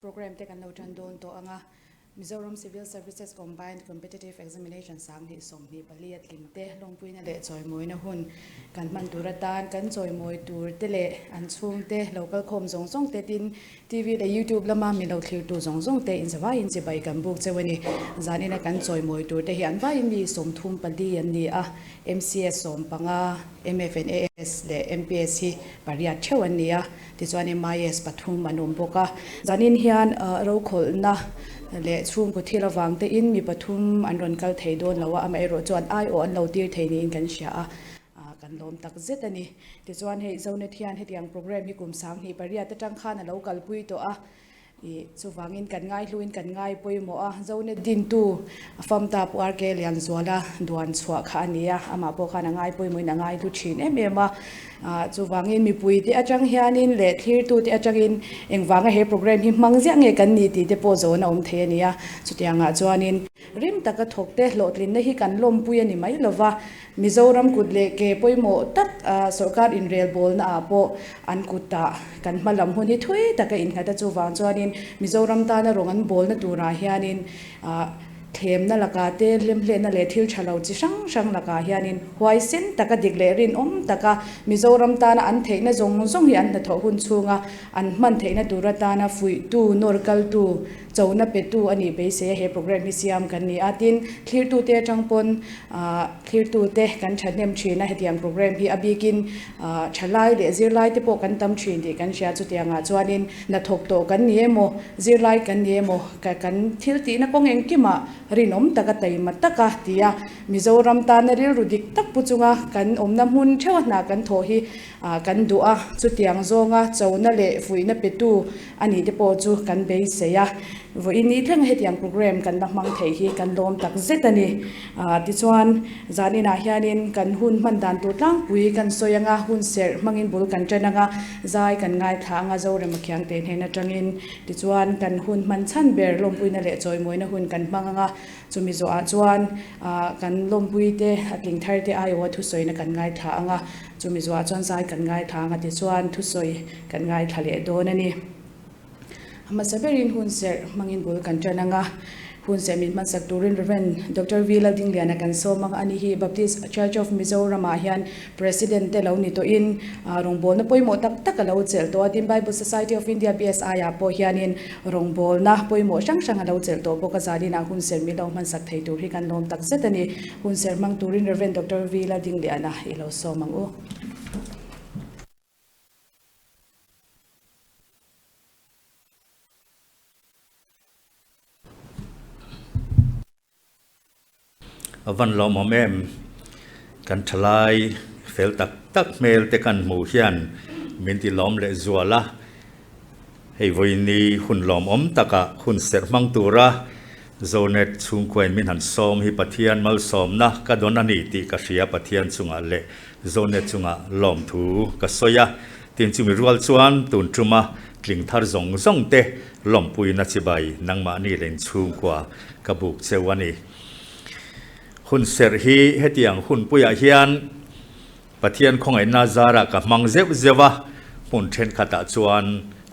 Programme te kan lo tan dawn tawh ang a, Mizoram Civil Services Combined Competitive Examination 2024 a tling te lawmpuina leh chawimawina hun kan hman tur atan kan chawimawi tur te leh an chhungte lo kalkhawm zawng zawng te tin TV leh YouTube lama mi lo thlirtu zawng zawng te inzavaiin chibai kan buk cheu a ni. Zanina kan chawimawi tur te hi an vaiin mi 34 an ni a, MCS 15, MFNAS leh MPS hi pariat theuh an ni a. Tichuan MIS pathum an awm bawk a. Zanin hian rokhawlhna leh chhungkaw thil avang tein mi pathum an rawn kal thei dawn lo a, amaherawh chuan aiawh an lo tir thei niin kan hria a, kan lawm tak zet a ni. Tichuan hei Zonet hian hetiang programme hi kum 28 atang khan a lo kalpui tawh a, Ih, chuvangin kan ngaihluin kan ngai pawimawh a, Zonet dintu a famta Pu RK Lianzuala duan chhuah kha a ni a, amah pawh khan a ngai pawimawhin a ngaihlu thin em em a. Ah, chuvangin mipuite atang hianin leh thlirtute atangin engvanga he programme hi hmang ziah nge kan ni tih te pawh zawn a awm thei a ni a. Chutiangah chuanin rim taka thawkte hlawhtlinna hi kan lawmpui a ni mai lova, Mizoram kut leh ke pawimawh tak sorkar inrelbawlna ah pawh an kutah kan hma lam hun hi thui taka innghat a, chuvang chuanin Mizoram tana rawng an bawlna turah hianin thlemna lakah te, hlemhletna leh thil tha lo chi hrang hrang lakah hianin huaisen taka dik leh rinawm taka Mizoram tana an theihna zawng zawng hi an hnathawh hun chhunga an hman theihna tur atana fuihtu, nawr kaltu, Chona petu a nih beisei a he programme hi siam kan ni a, tin thlirtute atang pawn thlirtute kan thahnem thin a, hetiang programme hi a bikin thalai leh zirlai te pawh kan tam thin tih kan hria, chutiangah chuanin hnathawk tawh kan ni emaw zirlai kan ni emaw kan thil tihna kawng engkimah rinawm taka taima taka tia Mizoram tana rilru dik tak pu chunga kan awmna hmun theuha hna kan thawh hi kan duh a, chutiang zawnga chona leh fuihna petu a nih te pawh chu kan beisei a. Vawiin ni thleng hetiang programme kan la hmang theih hi kan lawm tak zet a ni. Tichuan, zan inah hianin kan hun hman dan tur tlangpui kan sawi anga, hun serh hmangin bul kan ṭan anga, zai kan ngaithla anga Zorema Khiangte hnen aṭangin. Tichuan, kan hun hman chhan ber lawmpuina leh chawimawina hun kan hmang anga, Chumi zawhah chuan kan lawmpuite a tling tharte aiawha thusawina kan ngaithla ang a, chumi zawhah chuan zai kan ngaithla ang a tichuan thusawi kan ngaithla leh dawn a ni. Hmasa berin hun serh hmangin bul kan tan ang a, hun serh min hmansak turin Rev. Doctor V Laldingliana kan sawm ang a ni hi Baptist Church of Mizoramah hian President te lo ni tawhin rawngbawlna pawimawh tak tak a lo chelh tawh a, tin Bible Society of India, BSI, ah pawh hianin rawngbawlna pawimawh hrang hrang a lo chelh tawh bawk a, zaninah hun ser min lo hmansak thei tur hi kan lawm tak zet a ni. Hun ser hmang turin Rev. Doctor V Ladingliana i lo sawm ang u. A van lawmawm em? Kan thalai fel tak tak hmel te kan hmuh hian min ti lawm leh zual a. Hei vawiini hun lawmawm takah hun serh hmang tura Zonet chhungkhuain min han sawm hi Pathian malsawmna ka dawn a ni tih ka hria Pathian chungah leh Zonet chungah lawmthu ka sawi a. Tin chumi rual chuan tun tuma tling thar zawng zawng te lawmpuina chibai nangmahni leh inchhungkua ka buk cheu a ni. Hun serh hi hetiang hun puiah hian Pathian khawngaihna zarah ka hmang zeuh zeuh a, hmun thenkhatah chuan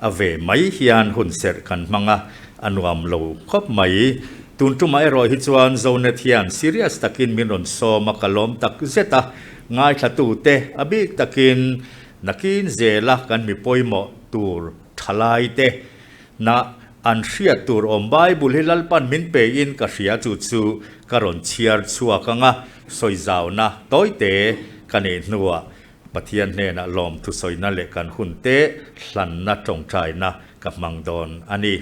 a ve mai hian hun serh kan hmang a, a nuam lo khawp mai. Tun tumah erawh hi chuan Zonet hian serious takin min rawn sawm a, ka lawm tak zet a, ngaithlatute a bik takin nakin zela kan mi pawimawh tur thalaite Na an hriat tur awm Bible hi Lalpan min pe in ka hria chu chu ka rawn chhiar chhuak ang a, sawi zauna tawite ka neih hnuah Pathian hnenah lawm thusawina leh kan hun te hlanna tawngtaina ka hmang dawn a ni.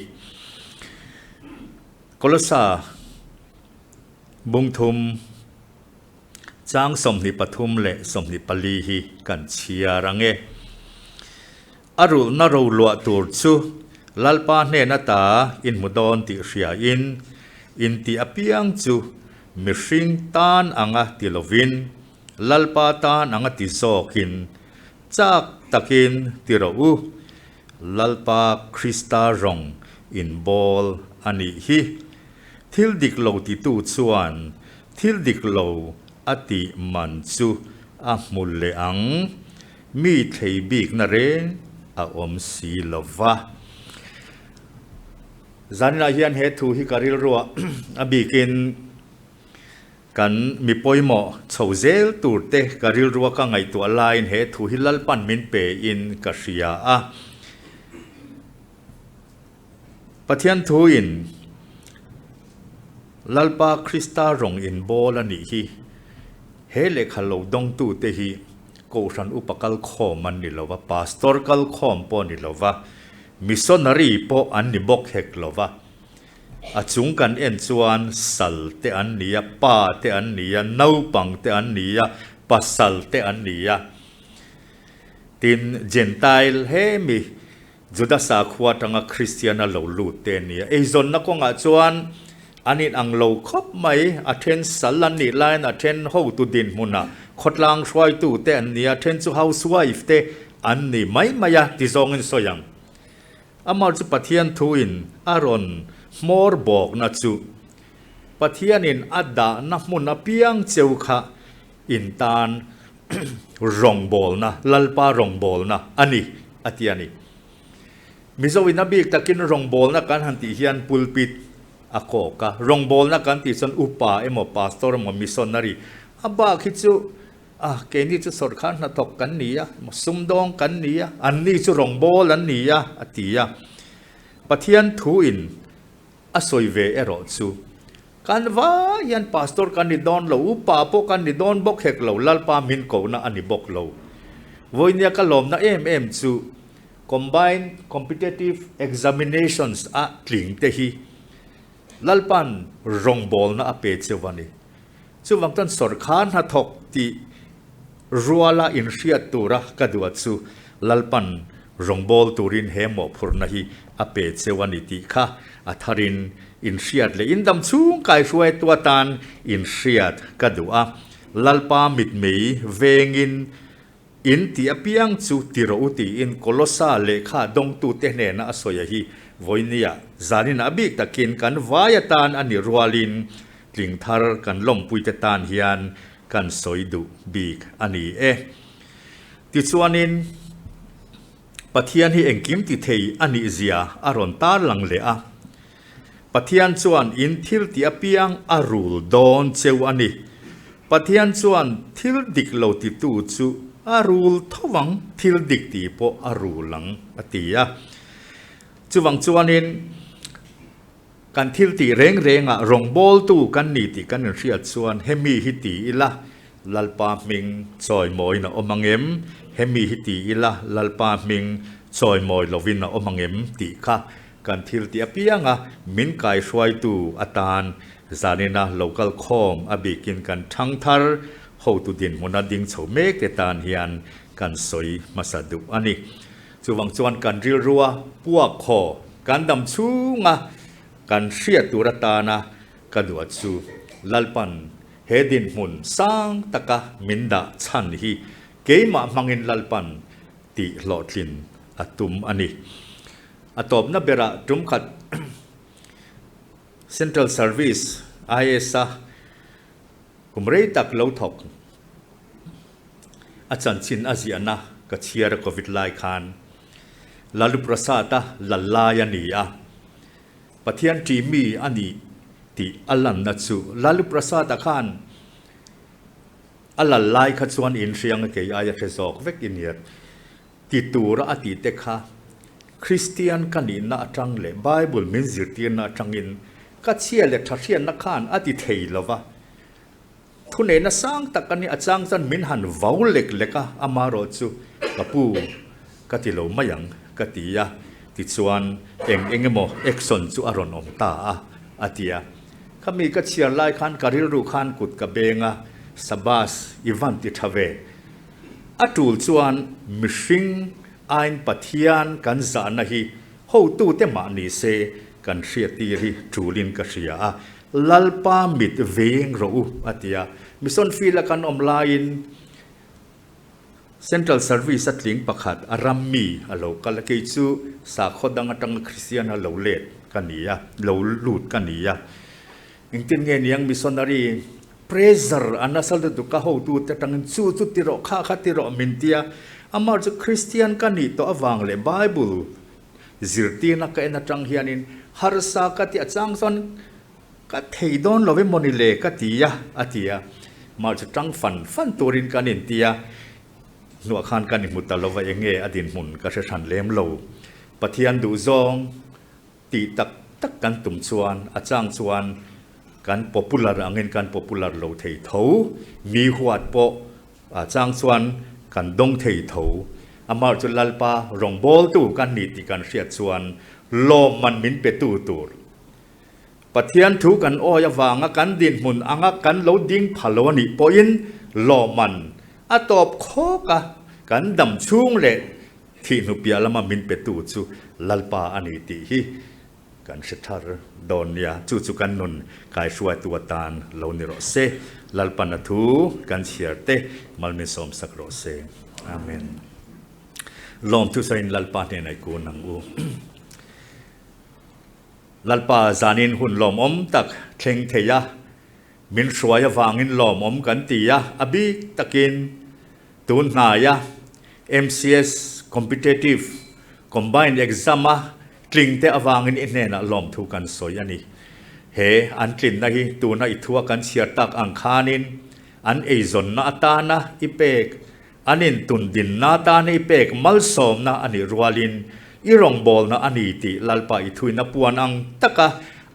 Kolosa bungthum chang 23 leh 24 hi kan chhiar ang e. A rulhna roluah tur chu Lalpa hnen ata in hmu dawn tih hria in, in tih apiang chu mihring tan anga ti lovin, Lalpa tan anga ti zawkin chak takin ti rawh u. Lalpa Krista rawng in bawl a nih hi. Thil dik lo titu chuan thil dik lo a tih man chu a hmu leh ang. Mi thlei bikna reng a awm si lo va. Zaninah hian he thu hi ka rilruah a bikin kan mi pawimawh chho zel tur te ka rilrua ka ngaihtuah laiin he thu hi Lalpan min pe in ka hria a. Pathian thuin Lalpa Krista rawng inbawl a nih hi. He lehkha lo dawngtute hi Kohhran upa kalkhawm an ni lo va, Pastor kalkhawm pawh a ni lo va, Missionary pawh an ni bawk hek lo va. A chung kan en chuan sal te an ni a, pa te an ni a, naupang te an ni a, pasal te an ni a. Tin, Gentile he mi Juda sakhua atanga Kristiana lo lut te an ni a. Eizawnna kawngah chuan an inang lo khawp mai, a then sal an nih laiin a then hotu dinhmunah khawtlang hruaitu te an ni a, then chu housewife te an ni mai mai a ti zawngin sawi ang. Amah chu Pathian thuin a rawn hmawr bawkna chu Pathianin a dahna hmun apiang cheu kha in tan rawngbawlna, Lalpa rawngbawlna a ni, a ti a ni. Mizo in a bik takin rawngbawlna kan han tih hian pulpit a kawk a, rawngbawlna kan tih chuan upa emaw pastor emaw missionary a bak hi chu a keini chu sawrkar hnathawk kan ni a, sumdawng kan ni a, anni chu rawngbâwl an ni a, a ti a. Pathian thuin a sawi ve erawh chu Kan vai hian pastor kan ni dawn lo, upa pawh kan ni dawn bawk hek lo, Lalpa min kohna a ni bawk lo. Vawinia ka lawmna em em chu Combined Competitive Examinations a tling te hi Lalpa'n rawngbawlna a pe cheu a ni. Chuvang chuan sawrkar hnathawk tih ruala inhriat tura ka duh a chu Lalpa'n rawngbâwl turin he mawhphurhna hi a pe cheu a ni tih kha a tharin inhriat leh indam chhung kaihruaitu atan inhriat ka duh a. Lalpa mitmei vengin in tih apiang chu ti rawh u tiin Kolosa lehkha dawngtute hnena a sawi a hi vawinia zanin a bik takin kan vai atan a ni rualin tling thar kan lawmpuite tan hian kan sawi duh bik a ni e. Tichuanin, Pathian hi engkim ti thei a nih zia a rawn tar lang leh a. Pathian chuan in thil tih apiang a rul dawn cheu a ni. Pathian chuan thil dik lo titu chu a rul tho ang, thil dik tih pawh a rul ang, a ti a. Chuvang chuanin, kan thil tih reng rengah rawngbawltu kan ni tih kan inhriat chuan hemi hi ti ila, Lalpa hming chawimawiin a awm ang em? Hemi hi ti ila, Lalpa hming chawimawi lovin a awm ang em? tih kha kan thil tih apianga min kaihruaitu atan zanina local khawm a bikin kan thangthar hotu dinhmuna ding chho mek te tan hian kan sawi hmasa duh a ni. Chuvang chuan kan rilrua puak khaw kan dam chhunga kan hriat tur atana ka duh a chu Lalpan He dinhmun sang taka min dah chhan hi keimah hmangin Lalpan tih hlawhtlin a tum a ni. A tawpna berah tum khat Central Service, IAS, a kum rei tak lo thawk a chanchin a ziahna ka chhiar a Covid lai khan Lalu Prasad-a lal lai a ni a. Pathian ṭih mi a ni tih a lanna chu Lalu Prasad-a khan a lal lai kha chuan inhriang a kei aia hre zawk vek i nia ti tura a tih te kha Kristian ka nihna aṭang leh Bible min zirtirna aṭangin ka chhia leh ṭha hriatna khan a ti thei lo va, Thuneihna sang tak a ni, a chang chuan min han vau lek lek a, amarawh chu ka pu ka ti lo mai ang ka ti a, tichuan eng eng emaw action chu a rawn awm ta a, a ti a. Khami ka chhiar lai khan ka rilru khan kut ka beng a, Sabas i van ti tha ve. A tul chuan mihring aiin Pathian kan zahna hi hotute mah ni se kan hriattir hi tulin ka hria a, Lalpa mit veng rawh u, a ti a. Mission field a kan awm laiin Central Service a tling pakhat a ram mi a lo kal a, kei chu sakhaw dang atanga Kristian a lo let ka ni a, lo lut ka ni a. Engtin nge niang missionary pressure a nasa lutuk a hotute atangin chu chu ti rawh, kha kha ti rawh min ti a. Amah chu Kristian ka nih tawh avang leh Bible. zirtirna ka en atang hianin harsa ka ti a chang chuan ka thei dawn lo emaw ni le ka ti a, a ti a. Mah chu tang fan fan turin kan inti a, hnuah khan kan inhmu ta lo va enge a dinhmun ka hre hran lem lo. Pathian duhzawng Tih tak tak kan tum chuan a chang chuan kan popular angin kan popular lo thei tho, mi huat pawh a chang chuan kan dawng thei tho. Amah chu Lalpa rawngbawltu kan ni tih kan hriat chuan lawmman min petu tur. Pathian thu kan awi avanga kan dinhmun anga kan lo ding pha lo a nih pawhin lawmman a tawp khawk a, kan dam chhung leh Thih hnu piah lama min petu chu Lalpa a ni tih hi kan hre thar dawn nia. Chu chu kan nun kaihruaitu atan lo ni rawh se. Lalpan a thu kan chhiar te malmin sawmsak rawh se. Amen. Lawmthu sawiin Lalpa hnenah i kun ang u. Lalpa zanin hun lawmawm tak thleng thei a, min hruai avangin lawmawm kan ti a, a bik takin Tun hnaia MCS Competitive Combined Exam-a tlingte avangin i hnenah lawmthu kan sawi a ni. He an tlinna hi tuna i thua kan chhiar tak ang khanin an eizawnna atana i pek, an intundinna atana i pek malsawmna a nih rualin i rawngbawlna a ni tih Lalpa i thuina puan ang taka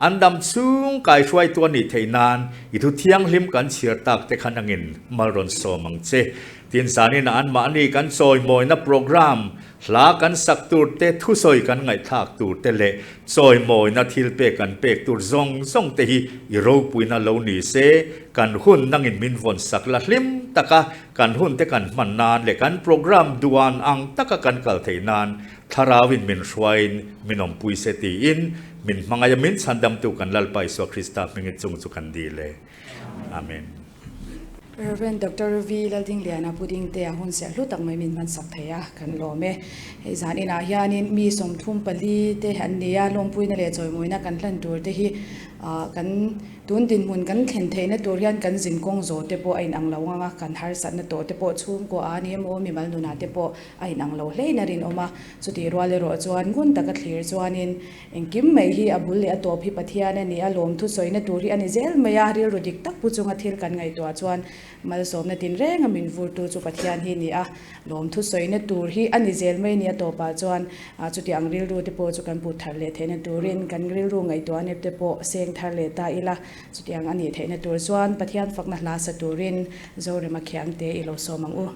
an dam chhung kaihruaitu a nih theih nan i thu thianghlim kan chhiar tak te kha nangin mal rawn sawm ang che. Tin zaninah anmahni kan chawimawina program, hla kan sak tur te, thusawi kan ngaihthlak tur te leh chawimawina thil pek kan pek tur zawng zawng te hi i ropuina lo ni se, kan hun nangin min vawn sak la hlim taka kan hun te kan hman nan leh kan program duan ang taka kan kal theih nan Thlarauin min hruaiin min awmpui se tiin min hmangaih a, min chhandamtu kan Lalpa Isua Krista hmingin chung chu kan dil e. Amen. Rev. Doctor V. Laldingliana Pu Dingtea hun serh hlu tak mai min hmansak thei a, kan lawm e. Hei zan inah hianin mi 34 te an ni a, lawmpuina leh chawimawina kan hlan tur te hi kan Tun dinhmun kan thlen theihna tur hian kan zinkawng zawh te pawh a inang lo ang a, kan harsatna tawh te pawh chhungkaw a ni emaw mimal nunah te pawh a inang lo hlein a rinawm a. Chutih rual erawh chuan ngun taka thlir chuanin engkim mai hi a bul leh a tawp hi Pathian a ni a, lawmthu sawina tur hi a ni zel mai a, rilru dik tak pu chunga thil kan ngaihtuah chuan Malsawmna tinrenga min vurtu chu Pathian hi ni a, lawmthu sawina tur hi a ni zel mai ni a tawpah chuan chuti ang rilru te pawh chu kan put thar leh theihna turin kan rilru ngaihtuah nep te pawh seng thar leh ta ila, chuti ang a nih theihna tur chuan Pathian fakna hla sa turin Zorema Khiangte i lo sawm ang u.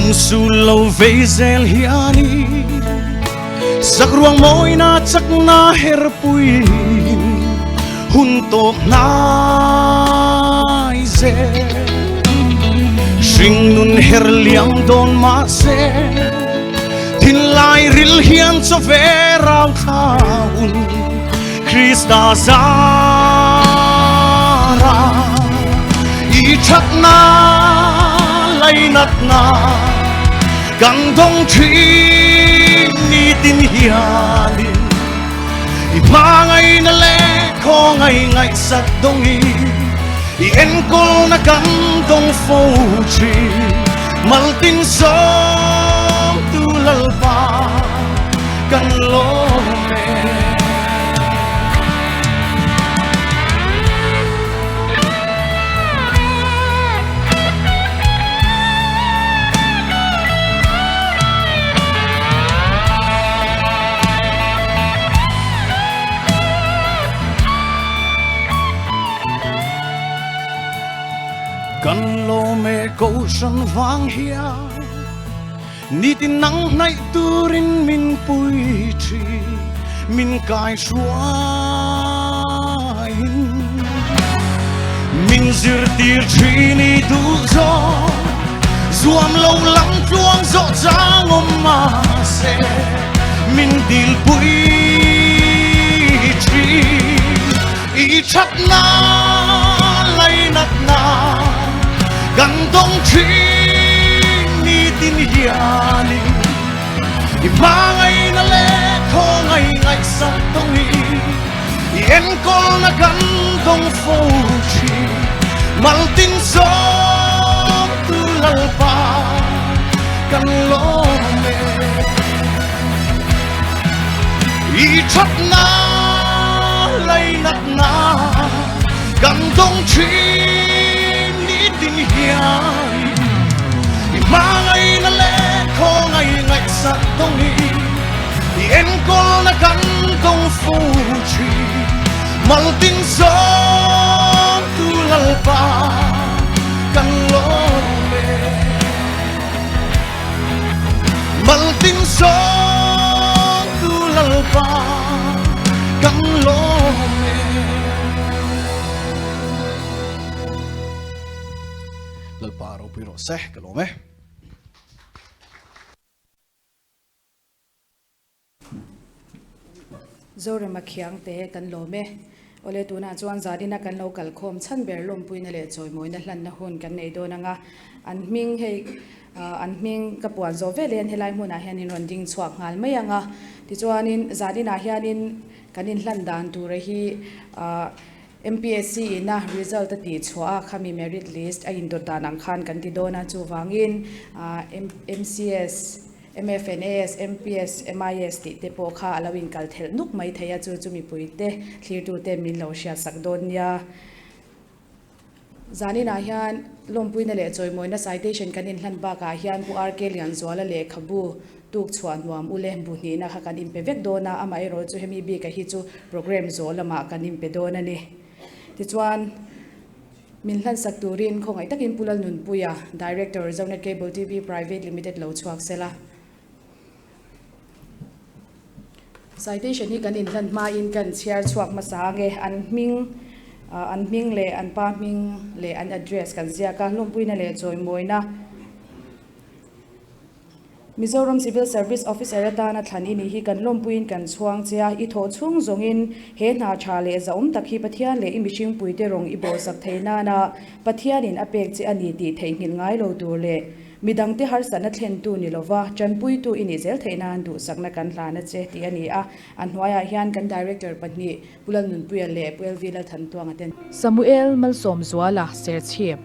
Lamsul lo vei zel hianin Sakruang mawina chakna herpuiin hun tawp hnai zel. Hringnun her liam dawn mahse thinlai ril hian chaw ve rau thla hun Krista zara i thatna lainatna kan dawng thin nitin hianin i hmangaihna leh khawngaih ngaihsak dawngin i enkawlna kan dawng fo thin maltin sawmtu Lalpa kan lawm e. Kan lawm e Kohhran vang hian Nitin nang hnaih turin min pui thin, min kai hruaiin. Min zirtir thin i duh zawng, zuam lo lam tluang zawh chang awm mahse, min dil pui thin. I thatna lainatna kan dawng thin nitin hianin i hmangaihna leh khawngaih ngaihsak dawngin i enkawlna kan dawng fo thin maltin sawmtu Lalpa kan lawm e. I thatna lainatna kan dawng thin nitin hian i hmangaihna leh khawngaih ngaihsak dawngin i enkawlna kan dawng fo thin maltin zawngtu Lalpa kan lawm e. Maltin sawmtu Lalpa kan lawm e. Lalpa ropui rawh se, ka lawm e. Zorema Khiangte kan lawm e. Awle tunah chuan zanina kan lo kalkhawm chhan ber lawmpuina leh chawimawina hlanna hun kan nei dawn ang a. An hming hei an hming ka puan zawh vel hian helai hmunah hian in rawn ding chhuak nghal mai ang a. Tichuanin zaninah hianin kan inhlan dan tura hi MPSC ina result a tih chhuah a khami merit list a indawt dan ang khan kan ti dawn a. Chuvangin MCS MFNAS, MPS, MIS tih te pawh kha a lo inkal thelh nuk mai thei a, chu chu mipuite thlirtute min lo hriatsak dawn nia. Zaninah hian lawmpuina leh chawimawina citation kan inhlan bakah hian Pu RK Lianzuala lehkhabu tuk chhuah nuam u le bu hnihna kha kan inpe vek dawn a, amaherawh chu hemi bika hi chu program zawh lamah kan inpe dawn a ni. Tichuan. Min hlansak turin khawngaih takin Pu Lalnunpuia, Director, Zonet Cable TV Private Limited lo chhuak sela. Citation hi kan inhlan hmain kan chhiar chhuak hmasa ange. An hming, an hming leh an pa hming leh an address kan ziak a, lawmpuina leh chawimawina. Mizoram Civil Service Officer atana thlan i nih hi kan lawmpuiin kan chhuang che a, i thawh chhung zawngin he hna tha leh zahawm tak hi Pathian leh i mihringpuite rawng i bawhsak thei nana Pathianin a pek che a ni tih theihnghilh ngai lo tur leh midangte harsatna thlentu ni lova tanpuitu i nih zel theih nan duhsakna kan hlan a che tih a ni a. A hnuaiah hian kan Director pahnih Pu Lalnunpuia leh Pu LV Lalthantuanga ten. Samuel Malsawmzuala, Serchhip.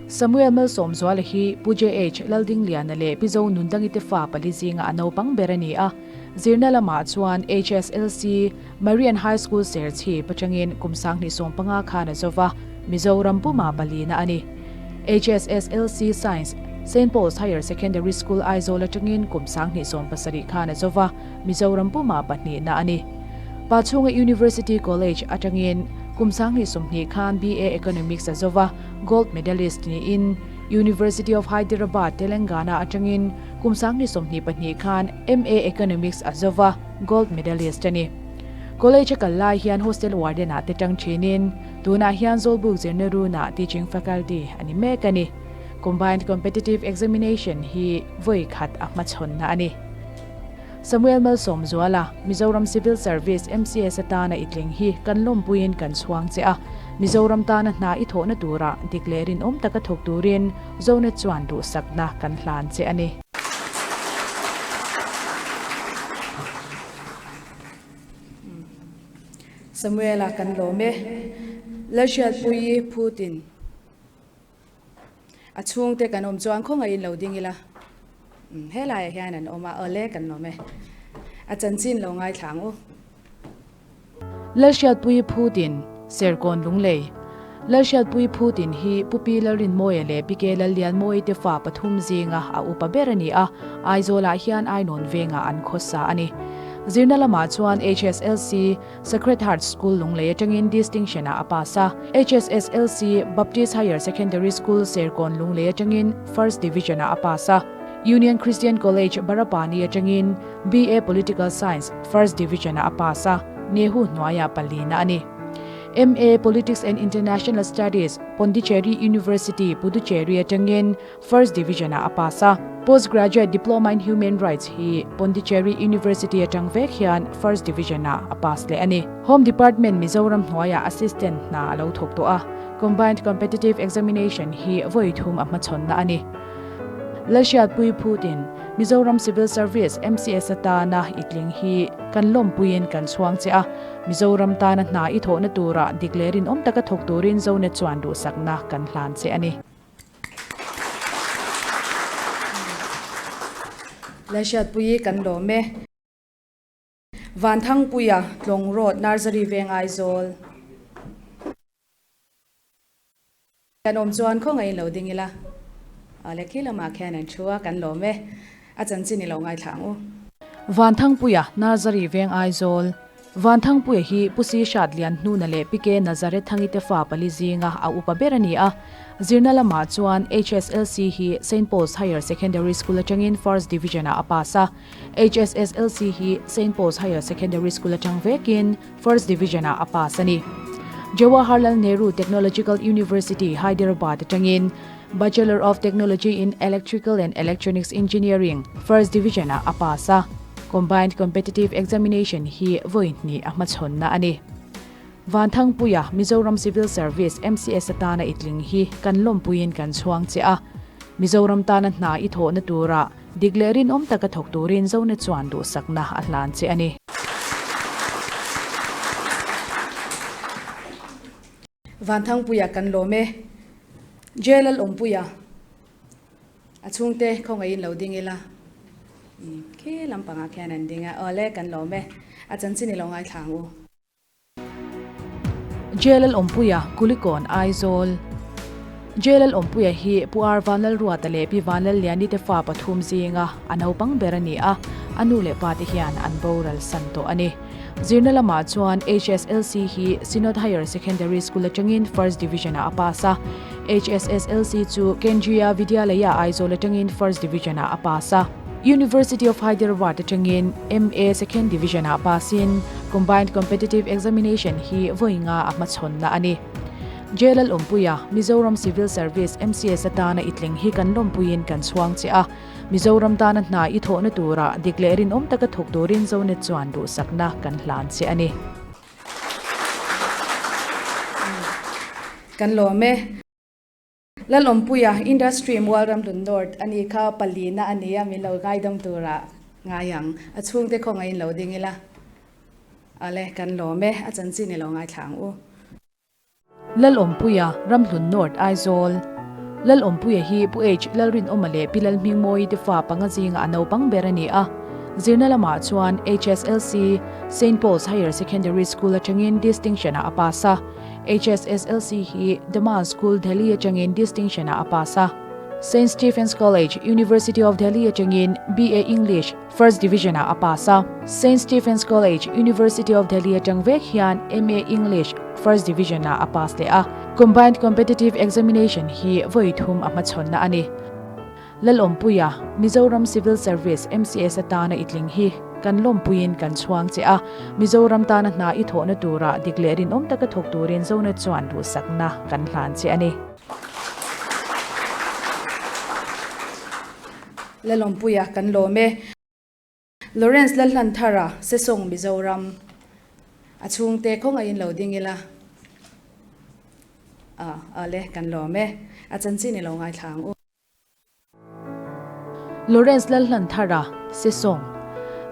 Samuel Malsawmzuala hi Pu JH Laldingliana leh Pi Zo Nundangi te fa pali zinga a naupang ber a ni a. Zirna lamah chuan HSLC, Marian High School Serchhip atangin kum 2015 khan a zo va, Mizoram puma palina a ni. HSSLC Science, Saint Paul's Higher Secondary School Aizawl atangin kum 2017 khan a zo va, Mizoram puma pahnihna a ni. Pachhunga University College atangin kum 2020 khan BA Economics a zo va, Gold Medalist niin. University of Hyderabad, Telangana atangin kum 2022 khan MA Economics a zo va, Gold Medalist a ni. College a kal lai hian Hostel Warden ah te tang thinin tunah hian Zawlbuk zirna runah Teaching Faculty a ni mek a ni. Combined Competitive Examination hi vawi khat a hmachhawnna a ni. Samuel Malsawmzuala, Mizoram Civil Service, MCS, atana i tling hi kan lawmpuiin kan chhuang che a, Mizoram tana hna i thawhna turah dik leh rinawm taka thawk turin Zonet chuan duhsakna kan hlan che a ni. Samuela kan lawm e. Lalhriatpuii Phutin. A chhungte kan awm chuan khawngaihin lo ding ila. Umm helaiah hian an awm a, awle kan lawm e. A chanchin lo ngaithla ang u. Lalhriatpuii Phutin, Serkawn Lunglei. Lalhriatpuii Phutin hi Pu Pi Lalrinmawia leh Pi Ke Lallianmawii te fa pathum zinga a upa ber a ni a, Aizawlah hian Ainawn vengah an khawsa a ni. Zirna lamah chuan HSLC, Sacred Heart School Lunglei atangin Distinction ah a pass a, HSSLC Baptist Higher Secondary School Serkawn Lunglei atangin First Division ah a pass a, Union Christian College Barapani atangin BA Political Science First Division ah a pass a, Nehu hnuaiah palina a ni. MA Politics and International Studies Pondicherry University Puducherry atangin First Division ah a pass a, Post Graduate Diploma in Human Rights hi Pondicherry University atang vek hian First Division ah a pass leh a ni. Home Department Mizoram hnuaiah Assistant hna a lo thawk tawh a, Combined Competitive Examination hi vawi thum a hmachhawnna a ni. Lalhriatpui Phutin Mizoram Civil Service, MCS, atana i tling hi kan lawmpuiin kan chhuang che a, Mizoram tana hna i thawhna turah dik leh rinawm taka thawk turin Zonet chuan duhsakna kan hlan che a ni. Lalhriatpuii kan lawm e. Vanthangpuia, Tlawng Road, Nursery Veng Aizawl. Kan awm chuan khawngaihin lo ding ila. Awle khi lamah khian an thu a, kan lawm e. A chanchin i lo ngaithla ang u. Vanthangpuia, Nursery Veng Aizawl. Vanthangpuia hi Pu Si Hrat Lian Hnuna leh Pi Ke Nazareth Thangi te fa pali zinga a upa ber a ni a. Zirna lamah chuan HSLC hi Saint Paul's Higher Secondary School atangin First Division ah a pass a. HSSLC hi Saint Paul's Higher Secondary School atang vekin First Division ah a pass a ni. Jawaharlal Nehru Technological University, Hyderabad atangin Bachelor of Technology in Electrical and Electronics Engineering, First Division ah a pass a. Combined Competitive Examination hi vawi hnih a hmachhawnna a ni. Vanthangpuia Mizoram Civil Service, MCS, atana i tling hi kan lawmpuiin kan chhuang che a. Mizoram tana hna i thawhna turah dik leh rinawm taka thawk turin Zone chuan duhsakna a hlan che a ni. Vanthangpuia kan lawm e. Jail Awmpuia a chhungte khawngaihin lo ding ila. Khi lampangah khian an ding a. Awle kan lawm e. A chanchin i lo ngaithla ang u. Jail Awmpuia, Kulikawn, Aizawl. Jail Awmpuia hi Pu Ar Vanlalruata leh Pi Vanlalliani te fa pathum zinga a naupang ber a ni a, a nu leh pa te hian an boral san tawh a ni. Zirna lamah chuan HSLC hi Synod Higher Secondary School atangin First Division-ah a pass a, HSSLC chu Kendriya Vidyalaya Aizawl atangin First Division-ah a pass a. University of Hyderabad atangin MA Second Division-ah pass-in Combined Competitive Examination hi vawi nga a hmachhawnna a ni. Jail Awmpuia, Mizoram Civil Service, MCS, atana i tling hi kan lawmpuiin kan chhuang che a. Mizoram tana hna i thawhna turah dik leh rinawm taka thawk turin Zonet chuan duhsakna kan hlan che a ni. Kan lawm e. Lalawmpuia, Industry Mualramhlun North a ni kha palina a nia min lo ngaidam turah ngai ang. A chhungte khawngaihin lo ding ila. Ale, kan lawm e. A chanchin i lo ngaithla ang u. Lalawmpuia, Ramhlun North, Aizawl. Lalawmpuia hi Pu H. Lalrinawma leh Pi Lalhmingmawii te fa panga zinga a naupang ber a ni a. Zirna lamah chuan HSLC, Saint Paul's Higher Secondary School atangin Distinction-ah a pass a. HSSLC hi Daman School, Delhi atangin Distinction-ah a pass a. Saint Stephen's College, University of Delhi atangin BA English, First Division ah a pass a. Saint Stephen's College, University of Delhi atang vek hian MA English, First Division ah a pass leh a. Combined Competitive Examination hi vawi thum a hmachhawnna a ni. Lalawmpuia, Mizoram Civil Service, MCS, atana i tling hi kan lawmpuiin kan chhuang che a, Mizoram tana hna i thawhna tura dik leh rinawm taka thawk turin Zona chuan duhsakna kan hlan che a ni. Lalawmpuia kan lawm e. Lawrence Lalhlanthara, Sesawng, Mizoram. A chhungte khawngaihin lo ding ila. A, awle, kan lawm e. A chanchin i lo ngaithla ang u. Lawrence Lalhlanthara, Sesawng.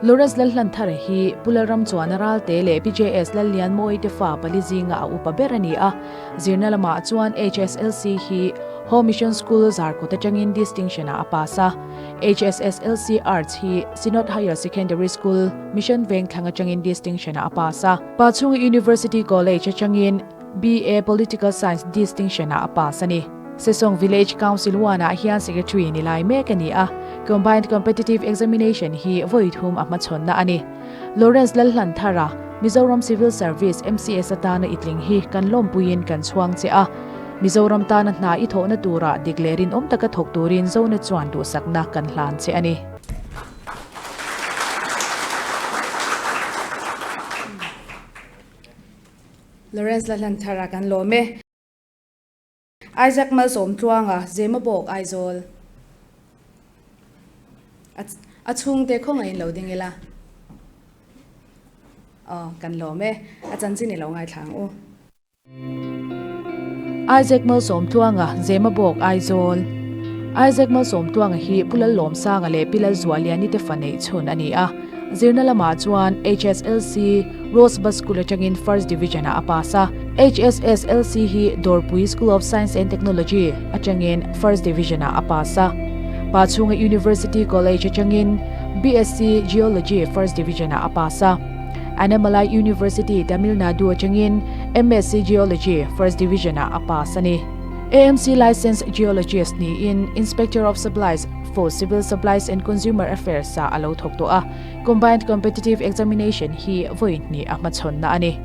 Lawrence Lalhlanthara hi Pu Lalramchuana Ralte leh Pi JS Lallianmawii te fa pali zinga a upa ber a ni a. Zirna lamah chuan HSLC hi Home Mission School Zarkawt atangin distinction-ah a pass a. HSSLC Arts hi Synod Higher Secondary School, Mission Vengthlang atangin distinction-ah a pass a. Pachhunga University College atangin BA Political Science distinction-ah a pass a ni. Sesawng Village Council One-ah hian Secretary ni lai mek a ni a, Combined Competitive Examination hi vawi thum a hmachhawnna a ni. Lawrence Lalhlanthara, Mizoram Civil Service, MCS, atana i tling hi kan lawmpuiin kan chhuang che a. Mizoram tana hna i thawhna turah dik leh rinawm taka thawk turin Zona chuan duhsakna kan hlan che a ni. Lawrence Lalhlanthara kan lawm e. Isaac Malsawmtluanga, Zemabawk, Aizawl. A chhungte khawngaihin lo ding ila. Aw, kan lawm e. A chanchin i lo ngaithla ang u. Isaac Malsawmtluanga, Zemabawk, Aizawl. Isaac Malsawmtluanga hi Pu Lallawmsanga leh Pi Lalzualiani te fa neih chhun a ni a. Zirna lamah chuan HSLC, Rose Bus School atangin First Division-ah a pass a. HSSLC hi Dawrpui School of Science and Technology atangin First Division-ah a pass a. Pachhunga University College atangin BSc Geology First Division-ah a pass a. Annamalai University, Tamil Nadu atangin MSc Geology, First Division-ah a pass a ni. AMC Licensed Geologist niin Inspector of Supplies for Civil Supplies and Consumer Affairs-ah a lo thawk tawh a, Combined Competitive Examination hi vawi hnih a hmachhawnna a ni.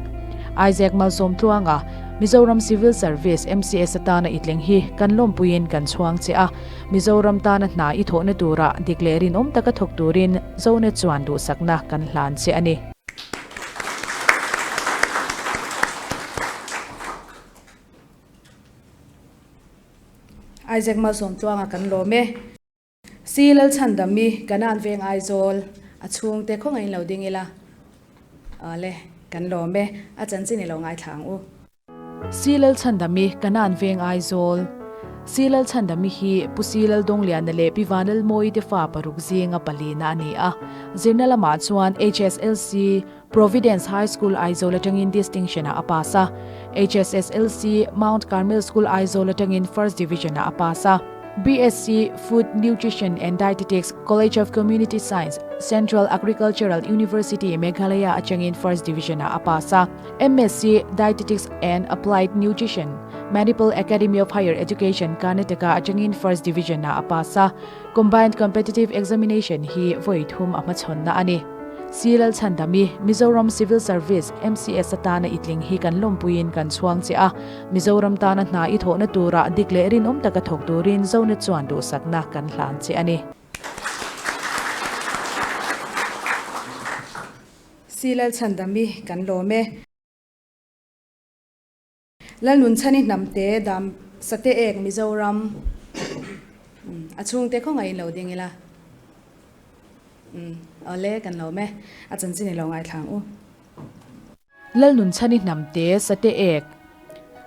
Isaac Malsawmtluanga, Mizoram Civil Service, MCS, atana i tleng hi kan lawmpuiin kan chhuang che a, Mizoram tana hna i thawhna turah dik leh rinawm taka thawk turin Zone chuan duhsakna kan hlan che a ni. Isaac Malsawmtluanga kan lawm e. Si Lalchhandami, Kanan Veng Aizawl, a chhungte khawngaihin lo ding ila. Awle, kan lawm e. A chanchin i lo ngaithla ang u. Si Lalchhandami, Kanan Veng Aizawl. Si Lalchhandami hi Pu Si Laldongliana leh Pi Vanlalmawii te fa paruk zinga palina a ni a. Zirna lamah chuan HSLC, Providence High School Aizawl atangin Distinction-ah a pass a. HSSLC, Mount Carmel School Aizawl atangin First Division-ah a pass a. BSc, Food, Nutrition and Dietetics, College of Community Science, Central Agricultural University, Meghalaya atangin First Division-ah a pass a. MSc, Dietetics and Applied Nutrition, Manipal Academy of Higher Education, Karnataka atangin First Division-ah a pass a, Combined Competitive Examination hi vawi thum a hmachhawnna a ni. Si Lalchhandami, Mizoram Civil Service, MCS, atana i tling hi kan lawmpuiin kan chhuang che a, Mizoram tana hna i thawhna turah dik leh rinawm taka thawk turin Zone chuan duhsakna kan hlan che a ni. Si Lalchhandami kan lawm e. Lalnunchhani hnamte dam sate ek Mizoram a chhungte khawngaihin lo ding ila. Awle kan lawm e. A chanchin i lo ngaithla ang u. Lalnunchhani hnamte sate ek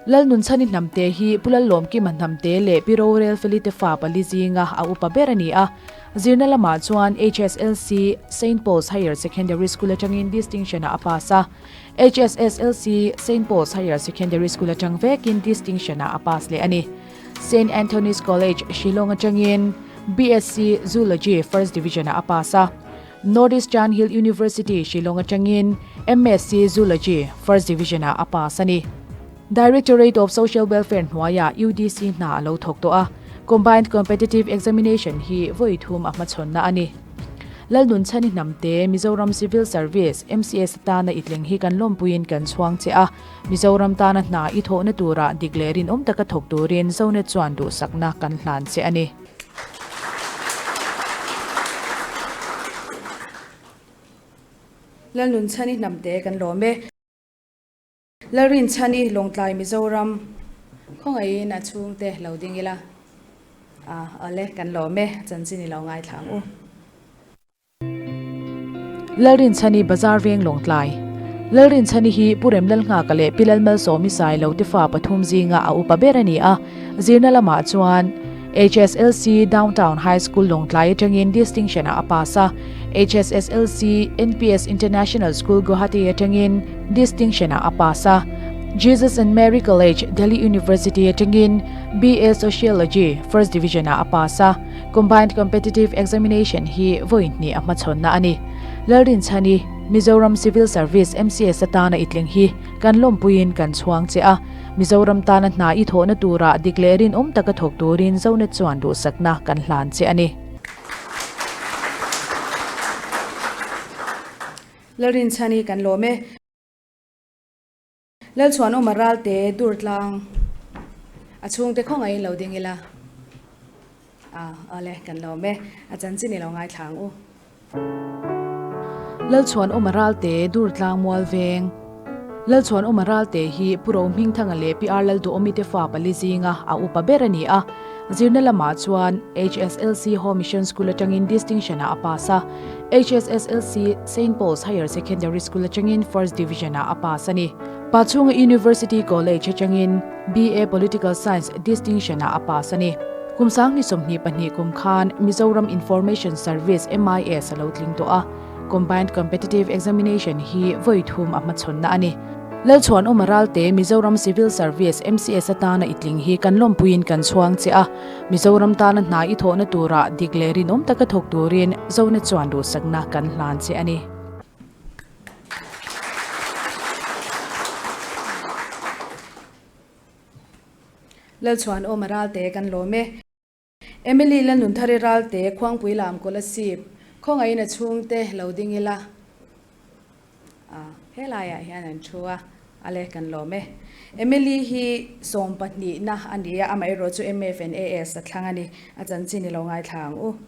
Lalnunchhani hnamte hi Pu Lallawmkima hnamte leh Pi Rorel Felite fa pali zinga a upa ber a ni a. Zirna lamah chuan HSLC, Saint Paul's Higher Secondary School atangin distinction-ah a pass a. HSSLC, Saint Paul's Higher Secondary School atang vekin distinction-ah a pass leh a ni. Saint Anthony's College, Shillong atangin BSc Zoology First Division-ah a pass a. North Eastern Hill University, Shillong atangin MSc Zoology, First Division-ah a pass a ni. Directorate of Social Welfare hnuaiah UDC hna a lo thawk tawh a, Combined Competitive Examination hi vawi thum a hmachhawnna a ni. Lalnunchhani Hnamte, Mizoram Civil Service, MCS, tana i tleng hi kan lawmpuiin kan chhuang che a. Mizoram tana hna i thawhna turah dik leh rinawm taka thawk turin Zonet chuan duhsakna kan hlan che a ni. Lalnunchhani Hnamte kan lawm e. Lalrinchhani Lawngtlai Mizoram khawngaihin a chhungte lo ding ila. A awle kan lawm e, chanchin i lo ngaithla ang u. Lalrinchhani Bazar Veng Lawngtlai Lalrinchhani hi Pu Remlalnghaka leh Pi Lalmalsawmi Sailo te fa pathum zinga a upa ber a ni a, zirna lamah chuan HSLC Downtown High School Lawngtlai atangin distinction-ah a pass a, HSSLC NPS International School Guwahati atangin distinction-ah a pass a, Jesus and Mary College Delhi University atangin BA Sociology First Division-ah a pass a, Combined Competitive Examination hi vawi hnih a hmachhawnna a ni. Lalrinchhani, Mizoram Civil Service MCS atana i tling hi kan lawmpuiin kan chhuang che a, Mizoram tana hna i thawhna turah dik leh rinawm taka thawk turin Zonet chuan duhsakna kan hlan che a ni. Lalrinchhani kan lawm e. Lalchhuanawma Ralte Durtlang a chhungte khawngaihin lo ding ila. A, awle, kan lawm e. A chanchin i lo ngaithla ang u. Lalchhuanawma Ralte Durtlang Mual Veng Lalchhuanawma Ralte hi Pu Rohmingthanga leh Pi R Lalduhawmi te fa pali zinga a upa ber a ni a. Zirna lamah chuan HSLC Home Mission School atangin Distinction-ah a pass a, HSSLC Saint Paul's Higher Secondary School atangin First Division-ah a pass a ni. Pachhunga University College atangin BA Political Science Distinction-ah a pass a ni. Kum 2022 kum khan Mizoram Information Service, MIS, a lo tling tawh a, Combined Competitive Examination hi vawi thum a hmachhawnna a ni. Lalchhuanawma Ralte, Mizoram Civil Service, MCS, atana i tling hi kan lawmpuiin kan chhuang che a, Mizoram tana hna i thawhna turah dik leh rinawm taka thawk turin Zonet chuan duhsakna kan hlan che a ni. Lalchhuanawma Ralte kan lawm e. Emily Lalnunthari Ralte Khuangpui lam Kolasib khawngaihin a chhungte lo ding ila. A helaiah hian an thu a, ale kan lawm e. Emily hi sawmpahnihna a ni a, amaherawh chu MF and AS a thlang a ni. A chanchin i lo ngaithla ang u.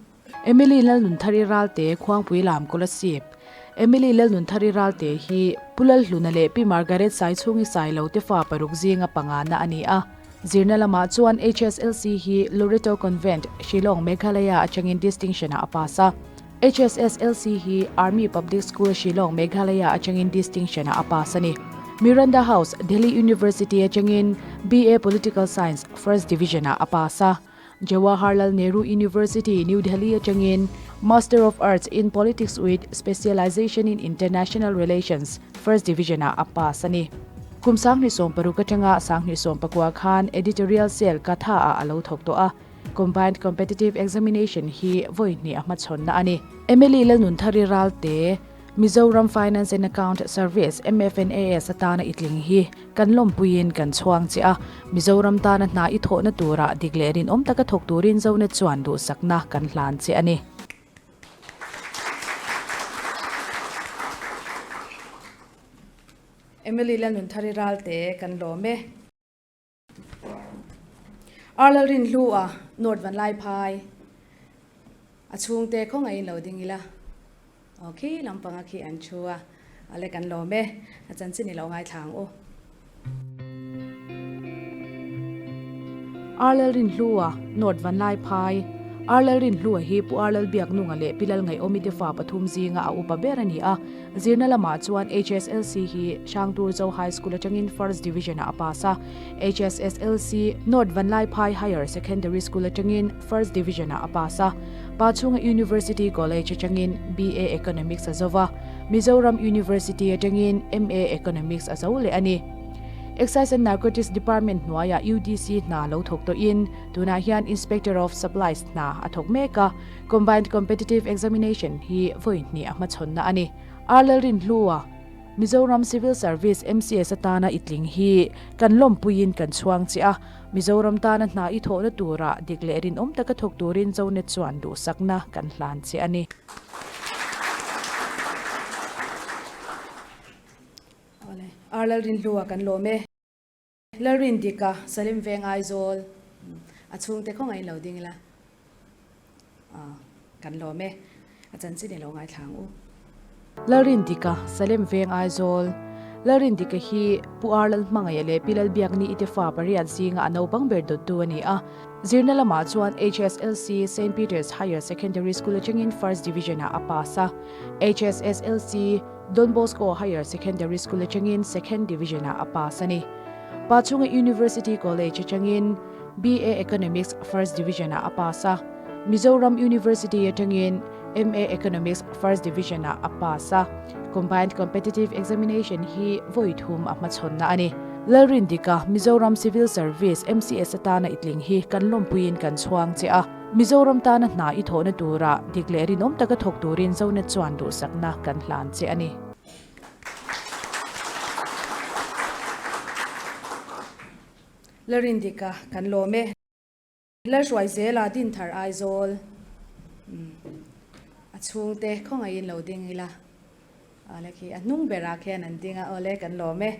Emily Lalnunthari Ralte Khuangpui lam Kolasib Emily Lalnunthari Ralte hi Pu Lalhluna leh Pi Margaret Saichhungi Sailo te fa paruk zinga pangana a ni a. Zirna lamah chuan HSLC hi Loreto Convent, Shillong, Meghalaya atangin distinction-ah a pass a. HSSLC hi Army Public School, Shillong, Meghalaya atangin distinction-ah a pass a ni. Miranda House, Delhi University atangin BA Political Science, First Division-ah a pass a. Jawaharlal Nehru University, New Delhi atangin Master of Arts in Politics with Specialization in International Relations, First Division-ah a pass a ni. Kum 2016 atanga 2019 khan Editorial Cell Katha-ah a lo thawk tawh a, Combined Competitive Examination hi vawi hnih a hmachhawnna a ni. Emily Lalnunthari Ralte, Mizoram Finance and Account Service, MFNAS, atana i tling hi Kan lawmpuiin kan chhuang che a, Mizoram tana hna i thawhna turah dik leh rinawm taka thawk turin Zonet chuan duhsakna kan hlan che a ni. Emily Lalnunthari Ralte kan lawm e. Ar Lalrinhlua North Vanlaiphai a chhungte khawngaihin lo ding ila. Aw khi lampanga khi an thu a, ale kan lawm e, a chanchin i lo ngaithla ang u. Ar Lalrinhlua, North Vanlaiphai, Ar Lalrinhlua hi Pu Ar Lalbiaknunga leh Pi Lalngaihawmi te fa pathum zinga a upa ber a ni a, zirna lamah chuan HSLC hi Hrangturzo High School atangin First Division-ah a pass a, HSSLC, North Vanlaiphai Higher Secondary School atangin First Division-ah a pass a, Pachhunga University College atangin BA Economics a zo va, Mizoram University atangin MA Economics a zo leh a ni. Excise and Narcotics Department hnuaiah UDC hna lo thawk tawhin tunah hian Inspector of Supplies hna a thawk mek a, Combined Competitive Examination hi vawi hnih a hmachhawnna a ni. Ar Lalrinhlua. Mizoram Civil Service, MCS, atana i tling hi kan lawmpuiin kan chhuang che a, Mizoram tana hna i thawhna turah dik leh rinawm taka thawk turin Zonet chuan duhsakna kan hlan che a ni. Ar Lalrinhlua kan lawm e. Lalrindika, Salim Veng Aizawl, a chhungte khawngaih in lo ding ila kan lawm e, a chanchin i lo ngaithla ang u. Lalrindika, Salem Veng Aizawl, Lalrindika hi Pu Ar Lalhmangaih leh Pi Lalbiakni i te fa pariat zinga a naupang ber dawttu a ni a. Zirna lamah chuan HSLC Saint Peter's Higher Secondary School atangin First Division-ah a pass a, HSSLC, Don Bosco Higher Secondary School atangin Second Division-ah a pass a ni. Pachhunga University College atangin BA Economics First Division-ah a pass a. Mizoram University atangin MA Economics First Division-ah a pass a. Combined Competitive Examination hi vawi thum a hmachhawnna a ni. Lalrindika, Mizoram Civil Service, MCS, atana i tling hi kan lawmpuiin kan chhuang che a. Mizoram tana hna i thawhna tura dik leh rinawm taka thawk turin Zonet chuan duhsakna kan hlan che a ni. Lalrindika kan lawm e. Lalhruaizela Dinthar Aizawl a chhungte khawngaihin lo ding ila. Awle khi a hnung berah khian an ding a, awle kan lawm e,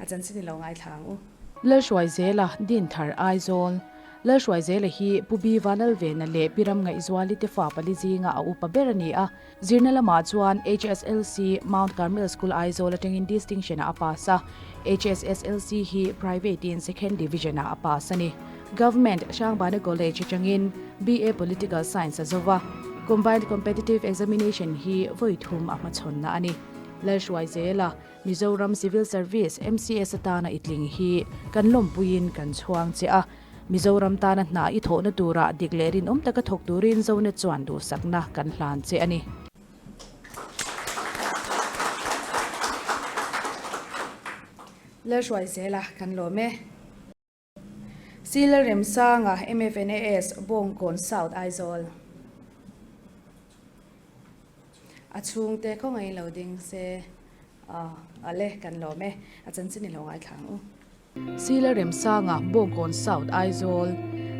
a chanchin i lo ngaithla ang u. Lalhruaizela, Dinthar, Aizawl. Lalhruaizela hi Pu B Vanlalvena leh Pi Ramngaihzuali te fa pali zinga a upa ber a ni a. Zirna lamah chuan HSLC, Mount Carmel School Aizawl atangin Distinction-ah a pass a, HSSLC hi Private in Second Division-ah a pass a ni. Government, Hrangbana College atangin BA Political Science a zo va, Combined Competitive Examination hi vawi thum a hmachhawnna a ni. Lalhruaizela, Mizoram Civil Service, MCS, atana i tling hi kan lawmpuiin kan chhuang che a, Mizoram tana hna i thawhna turah dik leh rinawm taka thawk turin Zonet chuan duhsakna kan hlan che a ni. Lalhruaizela, kan lawm e. Sila Remsanga, MFNAS, Bawngkawn South, Aizawl. A chhungte khawngaihin lo ding se, a le kan lawm e, a chanchin i lo ngaithla ang u. Sila Remsanga, Bawngkawn South, Aizawl.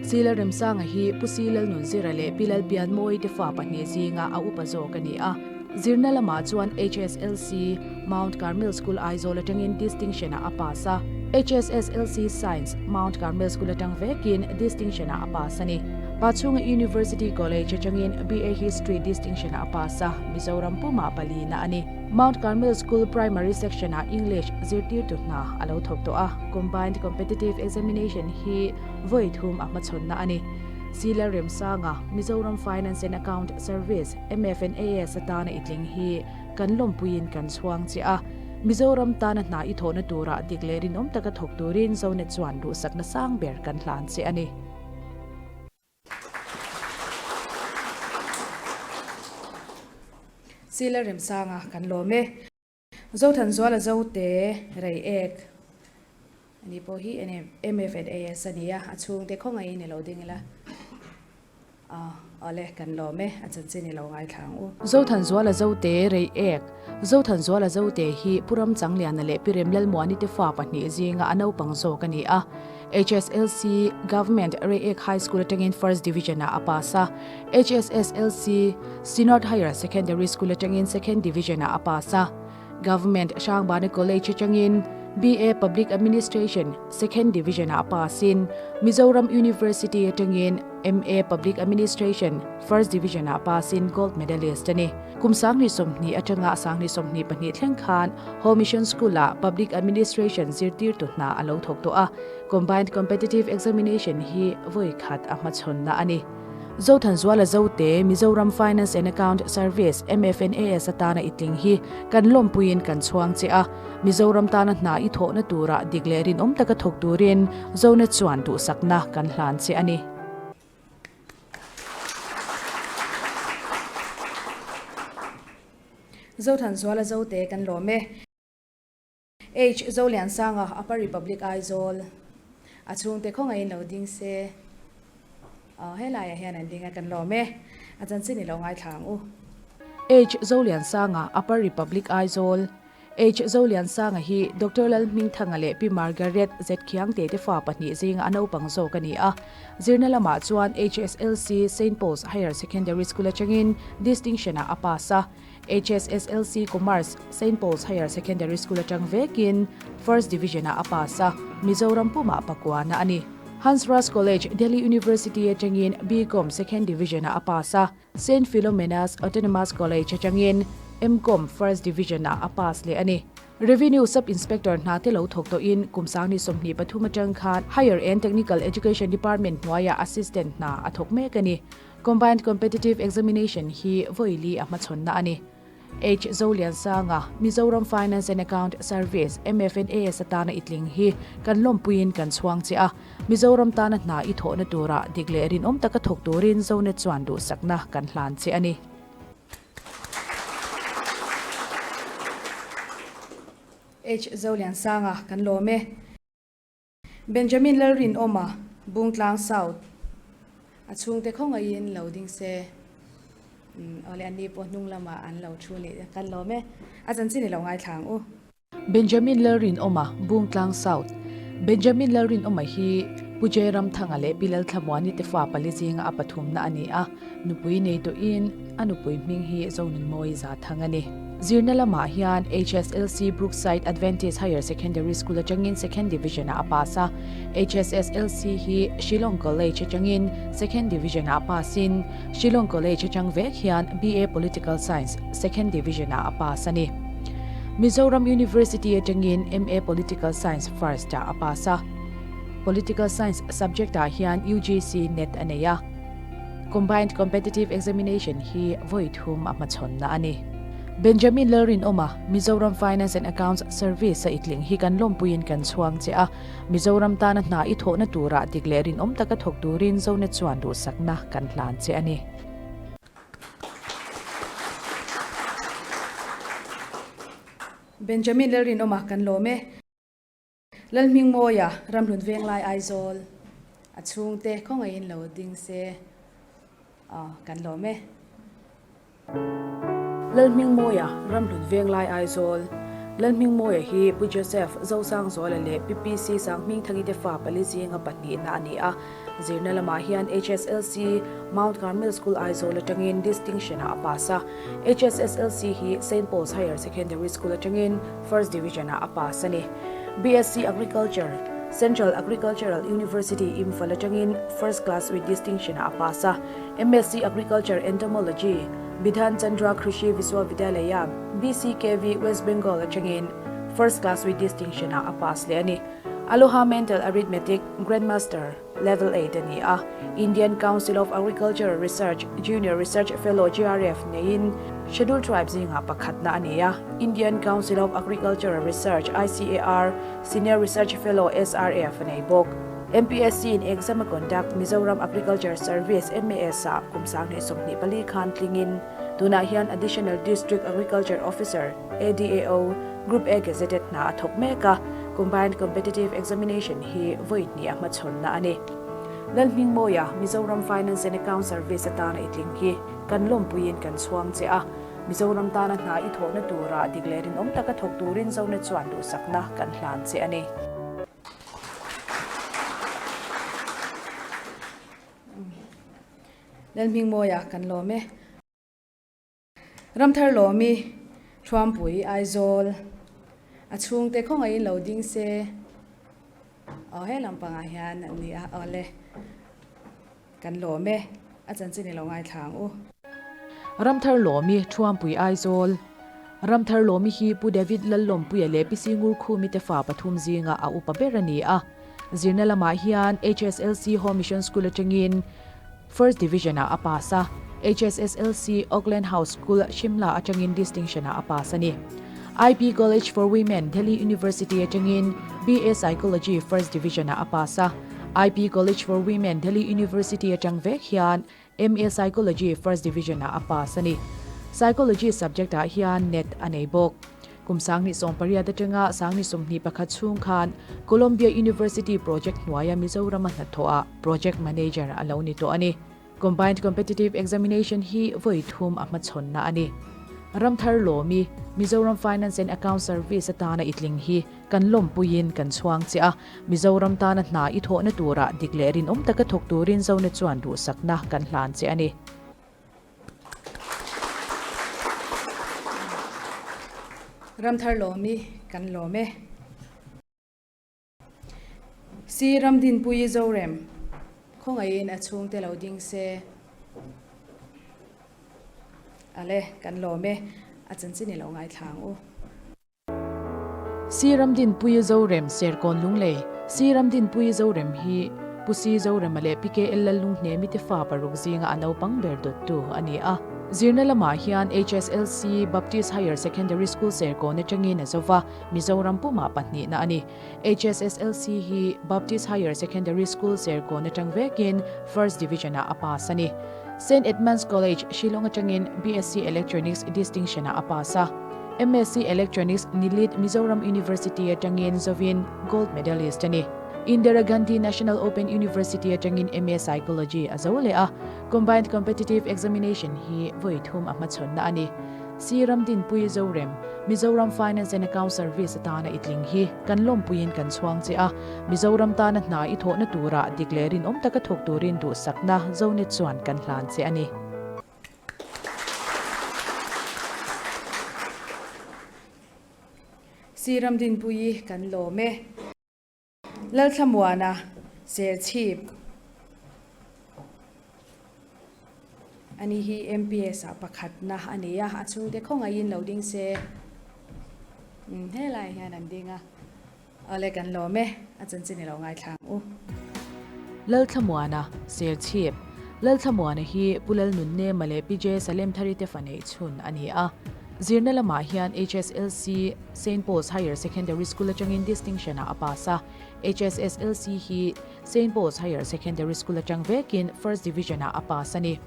Sila Remsanga hi Pu Silal Nunzira leh Pi Lalpianmawii te fa pahnih zinga a upa zawk a ni a. Zirna lamah chuan HSLC, Mount Carmel School Aizawl atangin Distinction-ah a pass a. HSSLC Science, Mount Carmel School atang vekin Distinction-ah a pass a ni. Pachhunga University College atangin BA History Distinction-ah a pass a, Mizoram pumah palina a ni. Mount Carmel School Primary Section-ah English zirtirtu hna a lo thawk tawh a, Combined Competitive Examination hi vawi thum a hmachhawnna a ni. Sila Remsanga, Mizoram Finance and Account Service, MFNAS atana i tling hi kan lawmpuiin kan chhuang che a, Mizoram tana hna i thawhna turah dik leh rinawm taka thawk turin Zonet chuan duhsakna sang ber kan hlan che a ni. Sila Remsanga kan lawm e. Zothanzuala Zote Reiek ani pawh hi MFNAS a ni a, a chhungte khawngaihin i lo ding ila. Awle, kan lawm e, a chanchin i lo ngaithla ang u. Zothanzuala Zote, Reiek, Zothanzuala Zote hi Pu Ramchangliana leh Pi Remlalmuani te fa pahnih zinga a naupang zawk a ni a. HSLC, Government Reiek High School atangin First Division-ah a pass a. HSSLC, Synod Higher Secondary School atangin Second Division-ah a pass a. Government Hrangbana College atangin BA Public Administration Second Division-ah pass-in Mizoram University atangin MA Public Administration First Division-ah pass-in Gold Medalist a ni. Kum 2020 atanga 2022 thleng khan Home Mission School-ah Public Administration zirtirtu hna a lo thawk tawh a, Combined Competitive Examination hi vawi khat a hmachhawnna a ni. Zothanzuala Zote, Mizoram Finance and Account Service, MFNAS, atana i tling hi kan lawmpuiin kan chhuang che a, Mizoram tana hna i thawhna turah dik leh rinawm taka thawk turin Zonet chuan duhsakna kan hlan che a ni. Zothanzuala Zote kan lawm e. H. Zoliansanga, Upper Republic Aizawl, a chhungte khawngaihin lo ding se. Aw, helaiah hian an ding a, kan lawm e. A chanchin i lo ngaithla ang u. H. Zoliansanga, Upper Republic Aizawl, H. Zoliansanga hi Doctor Lalhmingthanga leh Pi Margaret Zetkiangte te fa pahnih zinga a naupang zawk a ni a. Zirna lamah chuan HSLC, Saint Paul's Higher Secondary School atangin Distinction-ah a pass a. HSSLC Commerce, Saint Paul's Higher Secondary School atang vekin First Division-ah a pass a, Mizoram pumah pakuana a ni. Hansraj College, Delhi University atangin BCom Second Division-ah a pass a, Saint Philomena's Autonomous College atangin MCom First Division-ah a pass leh a ni. Revenue Sub-Inspector hna te lo thawk tawhin kum sangni 23 atang khan Higher and Technical Education Department hnuaiah Assistant hna a thawk mek a ni. Combined Competitive Examination hi vawi li a hmachhawnna a ni. H. Zoliansanga, Mizoram Finance and Account Service, MFNAS, atana i tling hi kan lawmpuiin kan chhuang che a, Mizoram tana hna i thawhna turah dik leh rinawm taka thawk turin Zonet chuan duhsakna kan hlan che a ni. H. Zoliansanga, Kan lawm e. Benjamin Lalrinawma, Bungtlang South, a chhungte khawngaihin lo ding se. Umm, awle anni pawh hnung lamah an lo thu nih kan lawm e. A chanchin i lo ngaithla ang u. Benjamin Lalrinawma, Bungtlang South, Benjamin Lalrinawma hi Pu Jairamthanga leh Pi Lalthlamuani te fa pali zinga a pathumna a ni a. Nupui nei tawhin a nupui hming hi Zonunmawi Zathang a ni. Zirna lamah hian HSLC Brookside Adventist Higher Secondary School atangin Second Division-ah a pass a, HSSLC hi Shillong College atangin Second Division-ah pass-in Shillong College atang vek hian BA Political Science Second Division-ah a pass a ni. Mizoram University atangin MA Political Science First-ah a pass a. Political Science subject-ah hian UGC net a nei a. Combined Competitive Examination hi vawi thum a hmachhawnna a ni. Benjamin Lalrinawma, Mizoram Finance and Accounts Service a i tling hi kan lawmpuiin kan chhuang che a, Mizoram tana hna i thawhna turah dik leh rinawm taka thawk turin Zonet chuan duhsakna kan hlan che a ni. Benjamin Lalrinawma kan lawm e. Lalhmingmawia, Ramhlun Venglai Aizawl a chhungte khawngaihin lo ding se aw kan lawm e. Lalhmingmawia, Ramhlun Venglai Aizawl Lalhmingmawia hi Pu Joseph Zosangzuala leh Pi PC Sanghmingthangi te fa pali zinga pahnihna a ni a. Zirna lamah hian HSLC, Mount Carmel School Aizawl atangin Distinction-ah a pass a. HSSLC hi Saint Paul's Higher Secondary School atangin First Division-ah a pass a ni. BSc Agriculture, Central Agricultural University, Imphal atangin First Class with Distinction-ah a pass a. MSc Agriculture Entomology, Bidhan Chandra Krishi Viswavidyalaya, BCKV, West Bengal atangin First Class with Distinction-ah a pass leh a ni. Aloha Mental Arithmetic Grandmaster, Level 8 a ni a, Indian Council of Agricultural Research Junior Research Fellow, JRF, neiin Scheduled Tribe zingah pakhatna a ni a, Indian Council of Agricultural Research, ICAR, Senior Research Fellow, SRF, a nei bawk. MPSC in exam a conduct Mizoram Agriculture Service, MAS, ah kum 2024 khan tlingin tunah hian Additional District Agriculture Officer, ADAO, Group A Gazetted hna a thawk mek a, Combined Competitive Examination hi vawi hnih a hmachhawnna a ni. Lalhmingmawia, Mizoram Finance and Account Service atana i tling hi kan lawmpuiin kan chhuang che a, Mizoram tana hna i thawhna turah dik leh rinawm taka thawk turin Zonet chuan duhsakna kan hlan che a ni. Lalhmingmawia, kan lawm e. Ramthar Lawmi, Thuampui, Aizawl, a chhungte khawngaihin lo ding se. Aw he lampangah hian an ni a, awle kan lawm e, a chanchin i lo ngaithla ang u. Ramthar Lawmi, Thuampui, Aizawl, Ramthar Lawmi hi Pu David Lallawmpuia leh Pi Singur Khumi te fa pathum zinga a upa ber a ni a. Zirna lamah hian HSLC Home Mission School atangin First Division-ah a pass a, HSSLC Auckland House School, Shimla atangin Distinction-ah a pass a ni. IP College for Women, Delhi University atangin BA Psychology First Division-ah a pass a, IP College for Women, Delhi University atang vek hian MA Psychology First Division-ah a pass a ni. Psychology subject-ah hian net a nei bawk. Kum 2018 atanga 2021 chhung khan Columbia University project hnuaia Mizorama hnathawhah Project Manager a lo ni tawh a ni. Combined Competitive Examination hi vawi thum a hmachhawnna a ni. Ramthar Lawmi, Mizoram Finance and Account Service atana i tling hi kan lawmpuiin kan chhuang che a, Mizoram tana hna i thawhna turah dik leh rinawm taka thawk turin Zone chuan duhsakna kan hlan che a ni. Ramthar Lawmi kan lawm e. Si Ramdinpuii Zorem, khawngaihin a chhungte lo ding se. Ale, kan lawm e, a chanchin i lo ngaithla ang u. Si Ramdinpuii Zorem, Serkawn Lunglei, Si Ramdinpuii Zorem hi Pu Si Zorema leh Pi KL Lallunghnemi te fa paruk zinga a naupang ber dawttu a ni a. Zirna lamah hian HSLC Baptist Higher Secondary School Serkawn atangin a zo va, Mizoram pumah pahnihna a ni. HSSLC hi Baptist Higher Secondary School Serkawn atang vekin First Division-ah a pass a ni. Saint Edmund's College, Shillong atangin BSc Electronics Distinction-ah a pass a. MSc Electronics Nilit Mizoram University atangin zovin Gold Medalist a ni. Indira Gandhi National Open University atangin MA Psychology a zo leh a. Combined Competitive Examination hi vawi thum a hmachhawnna a ni. Si Ramdinpui Zorem, Mizoram Finance and Account Service atana i tling hi kan lawmpuiin kan chhuang che a, Mizoram tana hna i thawhna turah dik leh rinawm taka thawk turin duhsakna Zonet chuan kan hlan che a ni. Si Ramdinpuii kan lawm e. Lalthlamuana Serchhip ani hi MPS ah pakhatna a ni a, a chhungte khawngaihin lo ding se umm helaiah hian an ding a, awle kan lawm e, a chanchin i lo ngaithla ang u. Lalthlamuana Serchhip Lalthlamuana hi Pu Lalnunnema leh Pi J Salemthari te fa neih chhun a ni a, zirna lamah hian HSLC, Saint Paul's Higher Secondary School atangin distinction ah a pass a, HSSLC hi Saint Paul's Higher Secondary School atang vekin First Division ah a pass a ni.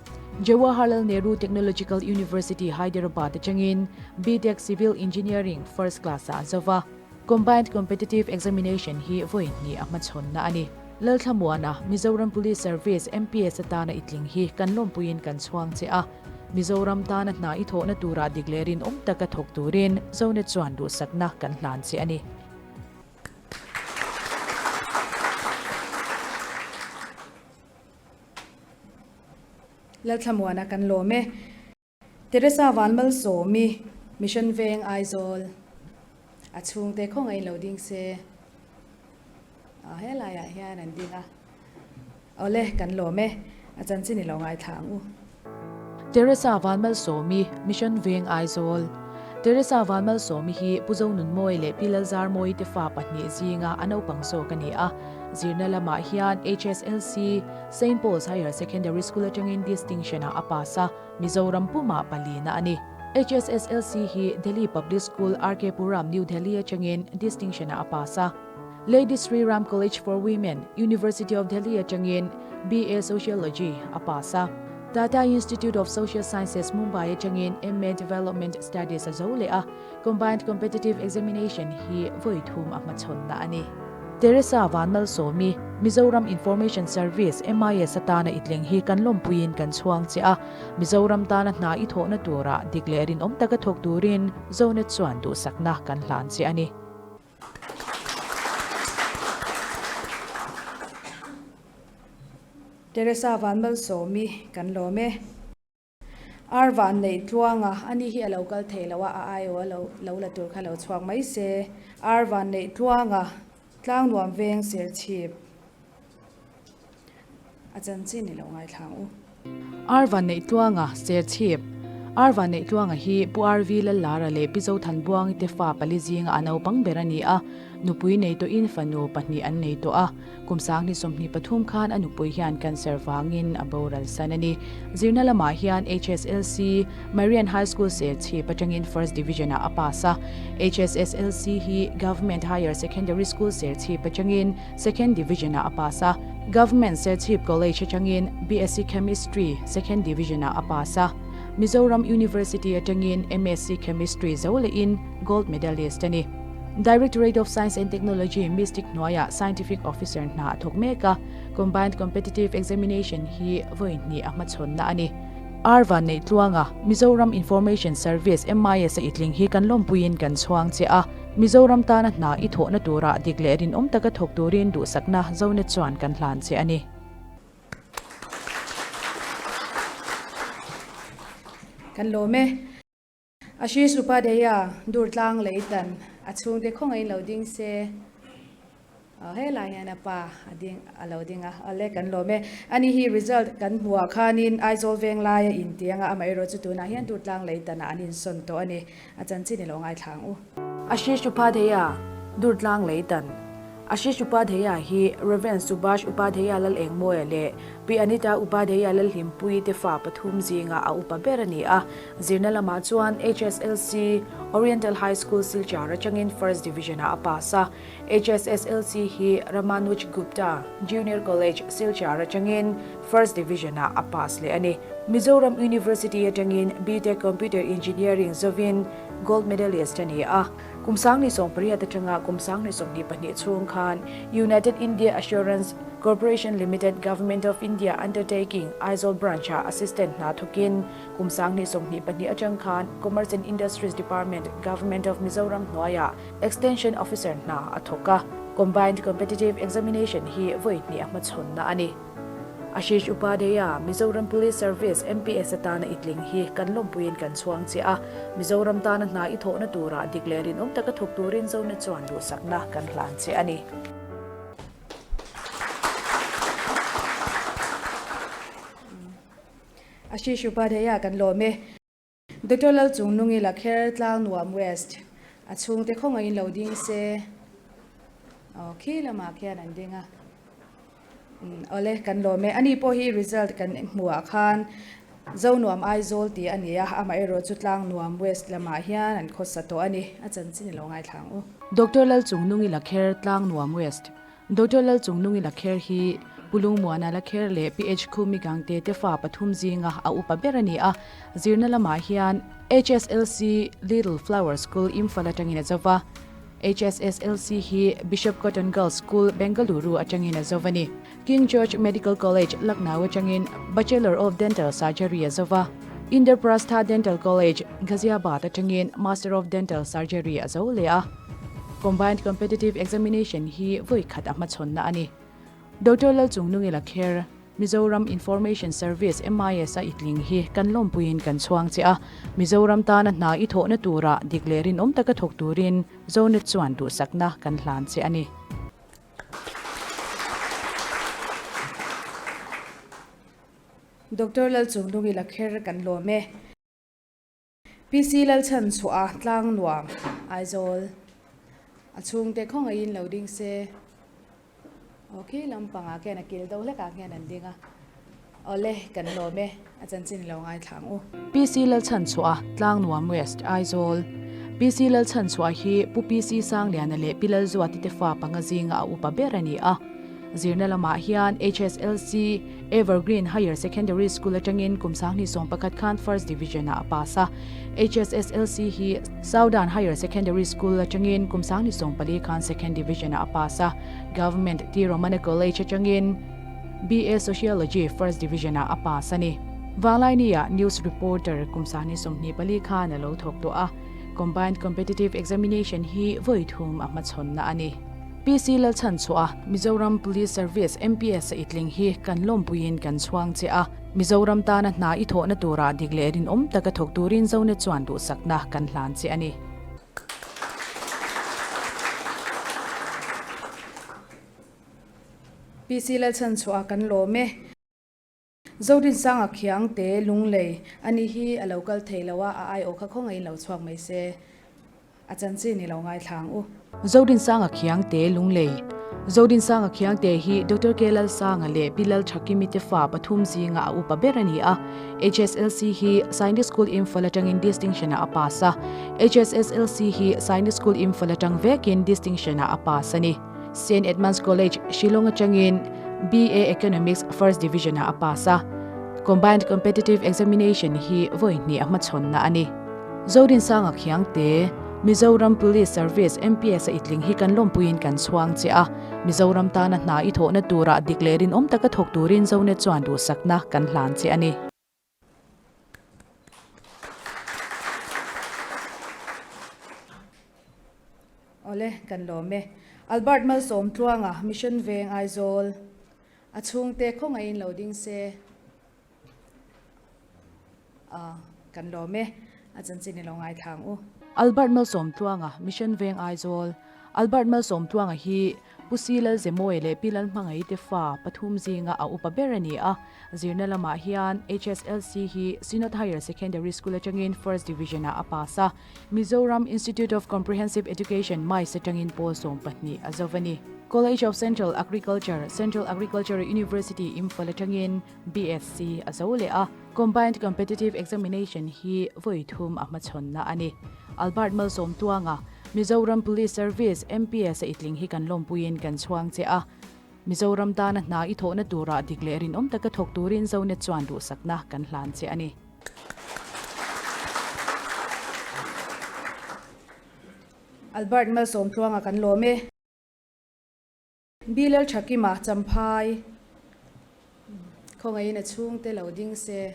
Jawaharlal Nehru Technological University Hyderabad atangin BTech Civil Engineering First Class ah a zo va, Combined Competitive Examination hi vawi hnih a hmachhawnna a ni. Lalthlamuana, Mizoram Police Service, MPS atana i tling hi kan lawmpuiin kan chhuang che a. Mizoram tana hna i thawhna turah dik leh rinawm taka thawk turin Zonet chuan duhsakna kan hlan che a ni. Lalthlamuana kan lawm e. Teresa Vanmalsawmi, Mission Veng, Aizawl. A chhungte khawngaihin lo ding se. Helaiah hian an ding a. Awle, kan lawm e. A chanchin i lo ngaithla ang u. Teresa Vanmalsawmi, Mission Veng, Aizawl. Teresa Vanmalsawmi hi Pu Zonunmawi leh Pi Lalzarmawi te fa pahnih zinga a naupang zawk a ni a. Zirna lamah hian HSLC, Saint Paul's Higher Secondary School atangin distinction-ah a pass a, Mizoram pumah palina a ni. HSSLC hi Delhi Public School, RK Puram, New Delhi atangin distinction-ah a pass a. Lady Shri Ram College for Women, University of Delhi atangin BA Sociology a pass a. Tata Institute of Social Sciences, Mumbai atangin MA Development Studies a zo leh a, Combined Competitive Examination hi vawi thum a hmachhawnna a ni. Teresa Vanmalsawmi, Mizoram Information Service, MIS, atana i tling hi kan lawmpuiin kan chhuang che a, Mizoram tana hna i thawhna turah dik leh rinawm taka thawk turin Zonet chuan duhsakna kan hlan che a ni. Teresa Vanmalsawmi kan lawm e. Ar van neih tluanga ani hi a lo kal thei lo a, a aiawh a lo lo la tur kha lo chhuak mai se. Ar van neih tluanga tlang nuam veng serchhip a chanchin i lo ngaithla ang u. Ar van neih tluanga serchhip Ar van neih tluanga hi Pu RV Lallara leh Pi Zothanbuangi te fa pali zinga a naupang ber a ni a, nupui nei tawhin fanu pahnih an nei tawh a. Kum 2023 khan a nupui hian cancer vangin a boral san a ni. Zirna lamah hian HSLC, Marian High School Serchhip atangin First Division-ah a pass a. HSSLC hi Government Higher Secondary School Serchhip atangin Second Division-ah a pass a. Government Serchhip College atangin BSc Chemistry Second Division-ah a pass a. Mizoram University atangin MSc Chemistry zo lehin Gold Medalist a ni. Directorate of Science and Technology Mystic hnuaiah Scientific Officer hna a thawk mek a, Combined Competitive Examination hi vawi hnih a hmachhawnna a ni. R Vanneih-Tluanga, Mizoram Information Service, MIS, a i tling hi kan lawmpuiin kan chhuang che a, Mizoram tana hna i thawhna turah dik leh rinawm taka thawk turin duhsakna Zonet chuan kan hlan che a ni. Kan lawm e. Ashish Upadhyaya, Durtlang Leitan, a chhungte khawngaihin lo ding se. Aw helai hian a pa a ding a lo ding a, awle kan lawm e. Ani hi result kan hmuh ah khanin Aizawl Venglaia inti anga amaherawh chu tunah hian Durtlang Leitanah an insawn tawh a ni. A chanchin i lo ngaithla ang u. Ashish Upadhyaya, Durtlang Leitan, Ashish Upadhyaya hi Rev. Subhash Upadhyaya Lalengmawia leh Pi Anita Upadhyaya Lalhlimpuii te fa pathum zinga a upa ber a ni a. Zirna lamah chuan HSLC, Oriental High School Silchar atangin First Division-ah a pass a. HSSLC hi Ramanuj Gupta Junior College Silchar atangin First Division-ah a pass leh a ni. Mizoram University atangin BTech Computer Engineering zovin Gold Medalist a ni a. Kum sangni 80 atanga kum sangni 22 chhung khan United India Assurance Corporation Limited Government of India Undertaking Aizawl Branch-ah Assistant hna thawkin kum sangni 22 atang khan Commerce and Industries Department Government of Mizoram hnuaiah Extension Officer hna a thawk a. Combined Competitive Examination hi vawi hnih a hmachhawnna a ni. Ashish Upadhyaya, Mizoram Police Service, MPS, atana i tling hi kan lawmpuiin kan chhuang che a, Mizoram tana hna i thawhna turah dik leh rinawm taka thawk turin Zone chuan duhsakna kan hlan che a ni. Ashish Upadhyaya kan lawm e. Doctor Lalchungnungi Lakher Tlangnuam West a chhungte khawngaihin lo ding se. Aw khi lamah khian an ding a. Umm awle kan lawm e. Ani pawh hi result kan hmuh ah khan Zonuam Aizawl tih a ni a, amaherawh chu Tlangnuam West lamah hian an khawsa tawh a ni. A chanchin i lo ngaithla ang u. Doctor Lalchungnungi Lakher Tlangnuam West Doctor Lalchungnungi Lakher hi Pu Lungmuana Lakher leh PH Khumi Gangte te fa pathum zinga a upa ber a ni a, zirna lamah hian HSLC Little Flower School Imphal atangin a zo va, HSSLC hi Bishop Cotton Girls School Bengaluru atangin a zo a ni. King George Medical College Lucknow atangin Bachelor of Dental Surgery a zo va, Inderprastha Dental College Ghaziabad atangin Master of Dental Surgery a zo leh a. Combined Competitive Examination hi vawi khat a hmachhawnna a ni. Doctor Lalchungnungi Lakher, Mizoram Information Service, MIS, a i tling hi kan lawmpuiin kan chhuang che a, Mizoram tana hna i thawhna turah dik leh rinawm taka thawk turin Zonet chuan duhsakna kan hlan che a ni. Doctor Lalchungnungi Lakher kan lawm e. PC Lalchhan chhuah a tlang nuam Aizawl a chhungte khawngaihin lo ding se. Aw khi lampangah khian a kil deuh hlekah khian an ding a. Awle kan lawm e a chanchin lo ngaithla ang u. PC Lalchhan chhuah a tlang nuam West Aizawl PC Lalchhan chhuah hi Pu PC Sangliana leh Pi Lalzuati te fa panga zinga a upa ber a ni a. Zirna lamah hian HSLC, Evergreen Higher Secondary School atangin kum 2011 khan First Division-ah a pass a. HSSLC hi Southern Higher Secondary School atangin kum 2004 khan Second Division-ah a pass a. Government T. Romana College atangin BA Sociology First Division-ah a pass a ni. Vanglaini-ah News Reporter kum 2024 khan a lo thawk tawh a. Combined Competitive Examination hi vawi thum a hmachhawnna a ni. PC Lalchhan chhuah a, Mizoram Police Service, MPS, a i tling hi kan lawmpuiin kan chhuang che a, Mizoram tana hna i thawhna turah dik leh rinawm taka thawk turin Zone chuan duhsakna kan hlan che a ni. PC Lalchhan chhuah a kan lawm e. Zodinsanga Khiangte Lunglei a nih hi a lo kal thei lo a, a aiawh kha khawngaihin lo chhuak mai se, a chanchin i lo ngaithla ang u. Zodinsanga Khiangte Lunglei Zodinsanga Khiangte hi Doctor K Lalsanga leh Pi Lalthakimi te fa pathum zinga a upa ber a ni a, HSLC hi Sainik School Imphal atangin distinction-ah a pass a, HSSLC hi Sainik School Imphal atang vekin distinction-ah a pass a ni. Saint Edmund's College, Shillong atangin BA Economics First Division-ah a pass a. Combined Competitive Examination hi vawi hnih a hmachhawnna a ni. Zodinsanga Khiangte, Mizoram Police Service, MPS, a i tling hi kan lawmpuiin kan chhuang che a. Mizoram tana hna i thawhna turah dik leh rinawm taka thawk turin Zonet chuan duhsakna kan hlan che a ni. Awle, kan lawm e. Albert Malsawm Tluanga, Mission Veng, Aizawl. A chhungte khawngaihin lo ding se. Ah, kan lawm e. A chanchin i lo ngaithla ang u. Albert Malsawmtluanga, Mission Veng Aizawl, Albert Malsawmtluanga hi Pu Si Lalzemawi leh Pi Lalhmangaih te fa pathum zinga a upa ber a ni a. Zirna lamah hian HSLC hi Synod Higher Secondary School atangin First Division-ah a pass a, Mizoram Institute of Comprehensive Education, MICE, atangin pawl 12 a zo a ni. College of Central Agriculture, Central Agricultural University, Imphal atangin BSc a zo leh a, Combined Competitive Examination hi vawi thum a hmachhawnna a ni. Albert Malsawmtuanga, Mizoram Police Service, MPS, a itling hi kan lawmpuiin kan chhuang che a. Mizoram tana hna i thawhna turah dik leh rinawm taka thawk turin Zonet chuan duhsakna kan hlan che a ni. Albert Malsawmtluanga kan lawm e. Bilal Thakima Champhai khawngaihin a chhungte lo ding se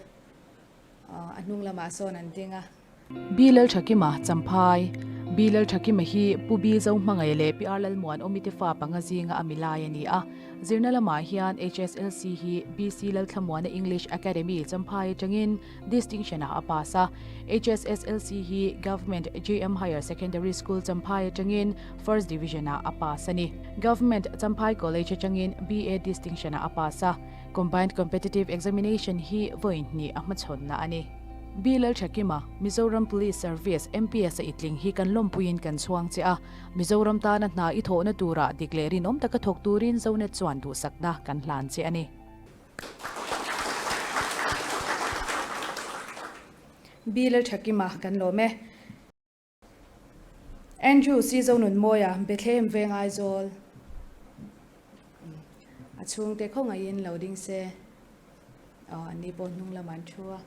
a hnung lamah sawn an ding a. Bilal Thakima Champhai Bilal Thakima hi Pu Bi Zohmangaih leh Pi Ar Lalmuan Awmite fa panga zinga a milai a ni a. Zirna lamah hian HSLC hi BC Lalthlamuana English Academy Champhai atangin Distinction-ah a pass a. HSSLC hi Government JM Higher Secondary School Champhai atangin First Division-ah a pass a ni. Government Champhai College atangin BA Distinction-ah a pass a. Combined Competitive Examination hi vawi hnih a hmachhawnna a ni. B. Lalthakima, Mizoram Police Service, MPS, a itling hi kan lawmpuiin kan chhuang che a. Mizoram tana hna i thawhna turah dik leh rinawm taka thawk turin Zonet chuan duhsakna kan hlan che a ni. B. Lalthakima kan lawm e. Andrew C. Zonunmawia, Bethlehem Veng Aizawl. A chhungte khawngaihin lo ding se. Aw, an ni pawh hnung lamah an thu a.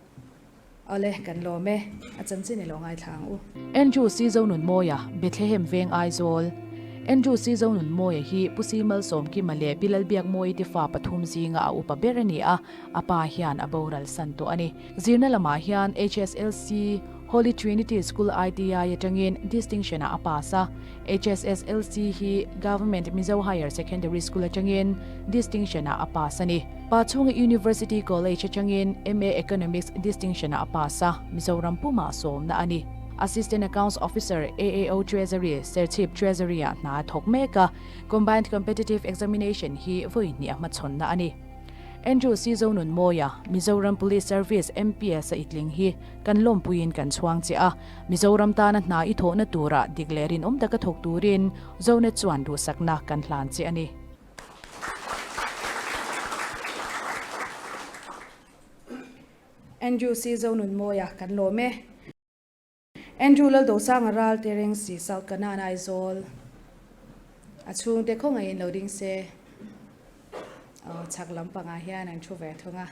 Awle, kan lawm e. A chanchin i lo ngaithla ang u. Andrew C. Zonunmawia, Bethlehem Veng Aizawl. Andrew C. Zonunmawia hi Pu Si Malsawmkima leh Pi Lalbiakmawii te fa pathum zinga a upa ber a ni a, a pa hian a boral san tawh a ni. Zirna lamah hian HSLC, Holy Trinity School ITI atangin Distinction-ah a pass a, HSSLC hi Government Mizo Higher Secondary School atangin Distinction-ah a pass a ni. Pachhunga University College atangin MA Economics Distinction-ah a pass a, Mizoram pumah sawmna a ni. Assistant Accounts Officer, AAO Treasury, Serchhip Treasury-ah hna a thawk mek a, Combined Competitive Examination hi vawi hnih a hmachhawnna a ni. Andrew C. Zonunmawia, Mizoram Police Service, MPS, a itling hi kan lawmpuiin kan chhuang che a, Mizoram tana hna i thawhna turah dik leh rinawm taka thawk turin Zonet chuan duhsakna kan hlan che a ni. Andrew C. Zonunmawia kan lawm e. Andrew Laldosanga ral te reng si South Kanan Aizawl a chhungte khawngaihin lo ding se. Aw chhak lampangah hian an thu ve thung a.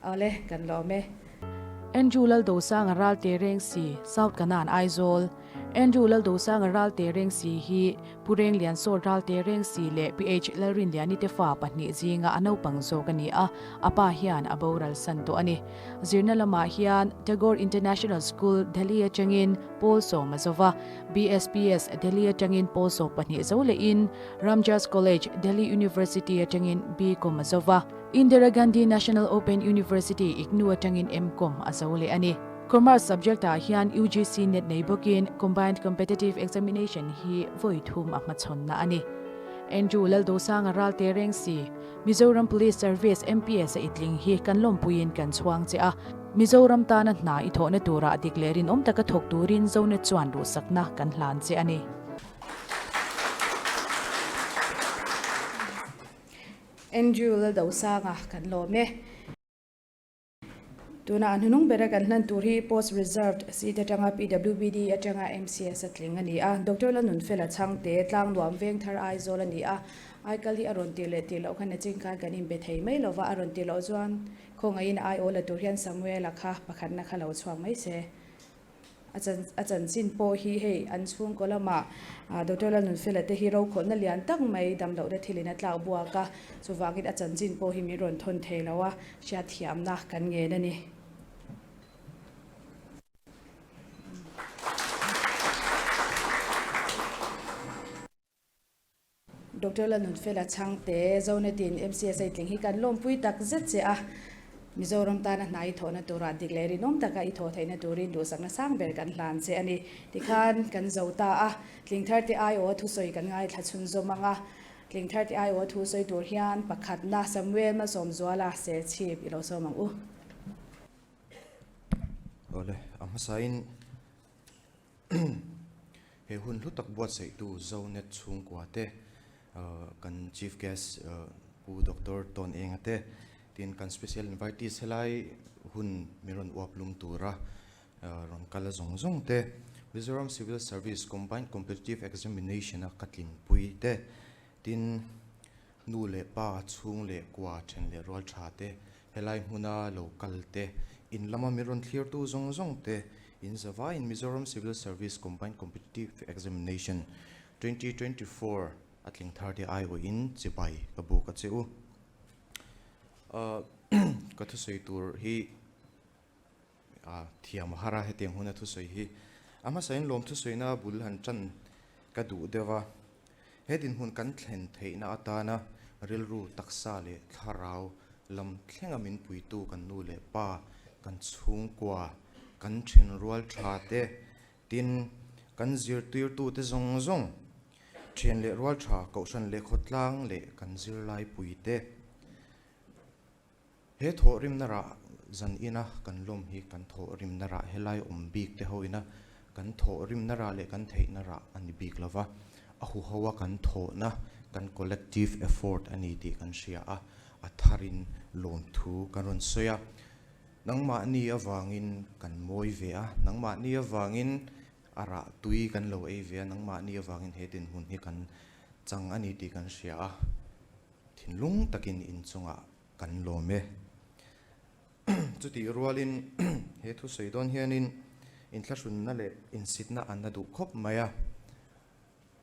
Awle kan lawm e. Andrew Laldosanga ral te reng si South Kanan Aizawl Andrew Laldosanga ral te reng si hi Pu Rengliansawt Ralte Rengsi leh PH Lalrinliani te fa pahnih zinga a naupang zawk a ni a, a pa hian a boral san tawh a ni. Zirna lamah hian Tagore International School, Delhi atangin pawl sawm a zo va, BSPS, Delhi atangin pawl 12 zo lehin Ramjas College, Delhi University atangin B.Com a zo va, Indira Gandhi National Open University, IGNOU atangin M.Com a zo leh a ni. Commerce subject ah hian UGC net nei bawkin Combined Competitive Examination hi vawi thum a hmachhawnna a ni. Andrew Laldosanga Ralte Rengsi, Mizoram Police Service, MPS, a itling hi kan lawmpuiin kan chhuang che a, Mizoram tana hna i thawhna turah dik leh rinawm taka thawk turin Zonet chuan duhsakna kan hlan che a ni. Andrew Laldosanga kan lawm e. Tuna a hnunung bera kan hlan tur hi Post Reserved seat atanga PWBD atanga MCS a tling a ni a. Doctor Lalnunfela Chhangte, Tlangnuam Vengthar Aizawl a ni a. Aikal hi a rawn tir leh tir loh khan nachin khan kan inbe thei mai lova, a rawn tir loh chuan khawngaihin a aiawl la tur hian Samuel-a kha pakhatna kha lo chhuak mai se. A chan a chanchin pawh hi hei an chhungkaw lamah Doctor Lalnunfela te hi rokhawlhna lian tak mai damlohna thilin a tlak buak a, chuvangin a chanchin pawh hi min rawn thawn thei lo a, hriatthiamna kan ngen a ni. Doctor Lalnunfela Chhangte, Zonetin MCSA tling hi kan lawmpui tak zet che a. Mizoram tana hna i thawhna turah dik leh rinawm taka i thawh theihna turin duhsakna sang ber kan hlan che a ni. Tikhan kan zo ta a, Tlingtharte aiawha thusawi kan ngaithla chhunzawm ang a. Tlingtharte aiawha thusawi tur hian pakhatna Samuel Malsawmzuala Serchhip i lo sawm ang u. Awle, a hmasain he hun hlu tak buatsaihtu Zonet chhungkua te, kan Chief Guest Pu Doctor Tawn Enga te, tin kan Special Invitees helai hun min rawn uap lum tura rawn kal a zawng zawng te, Mizoram Civil Service Combined Competitive Examination a ka tlinpui te, tin nu leh pa chhung leh kua then leh rual tha te, helai hmuna lo kal te, in lama min rawn thlirtu zawng zawng te, in zavaiin Mizoram Civil Service Combined Competitive Examination 2024 a tling thar te aiawhin chibai ka buk a che u. Ka thusawi tur hi A thiam a har a, hetiang huna thusawi hi a hmasain lawm thusawina bul han tan ka duh deuh a. He dinhmun kan thlen theihna atana rilru, taksa leh thlarau lam thlenga min puitu kan nu leh pa, kan chhungkua, kan thenrual tha te, tin kan zirtirtute zawng zawng, thian leh rual tha, kohhran leh khawtlang leh kan zirlai puite. He thawhrimna rah zan ina kan lawm hi kan thawhrimna rah helai awm bik te ho ina kan thawhrimna rah leh kan theihna rah a ni bik lova, a huho a kan thawhna kan collective effort a ni tih kan hria a, a tharin lawmthu kan rawn sawi a. Nangmahni avangin kan mawi ve a, nangmahni avangin a rah tui kan lo ei ve a, nangmahni avangin he dinhmun hi kan chang a ni tih kan hria a. Thinlung takin inchungah kan lawm e. Chutih rualin he thusawi dawn hianin inthlahrunna leh insitna an la duh khawp mai a.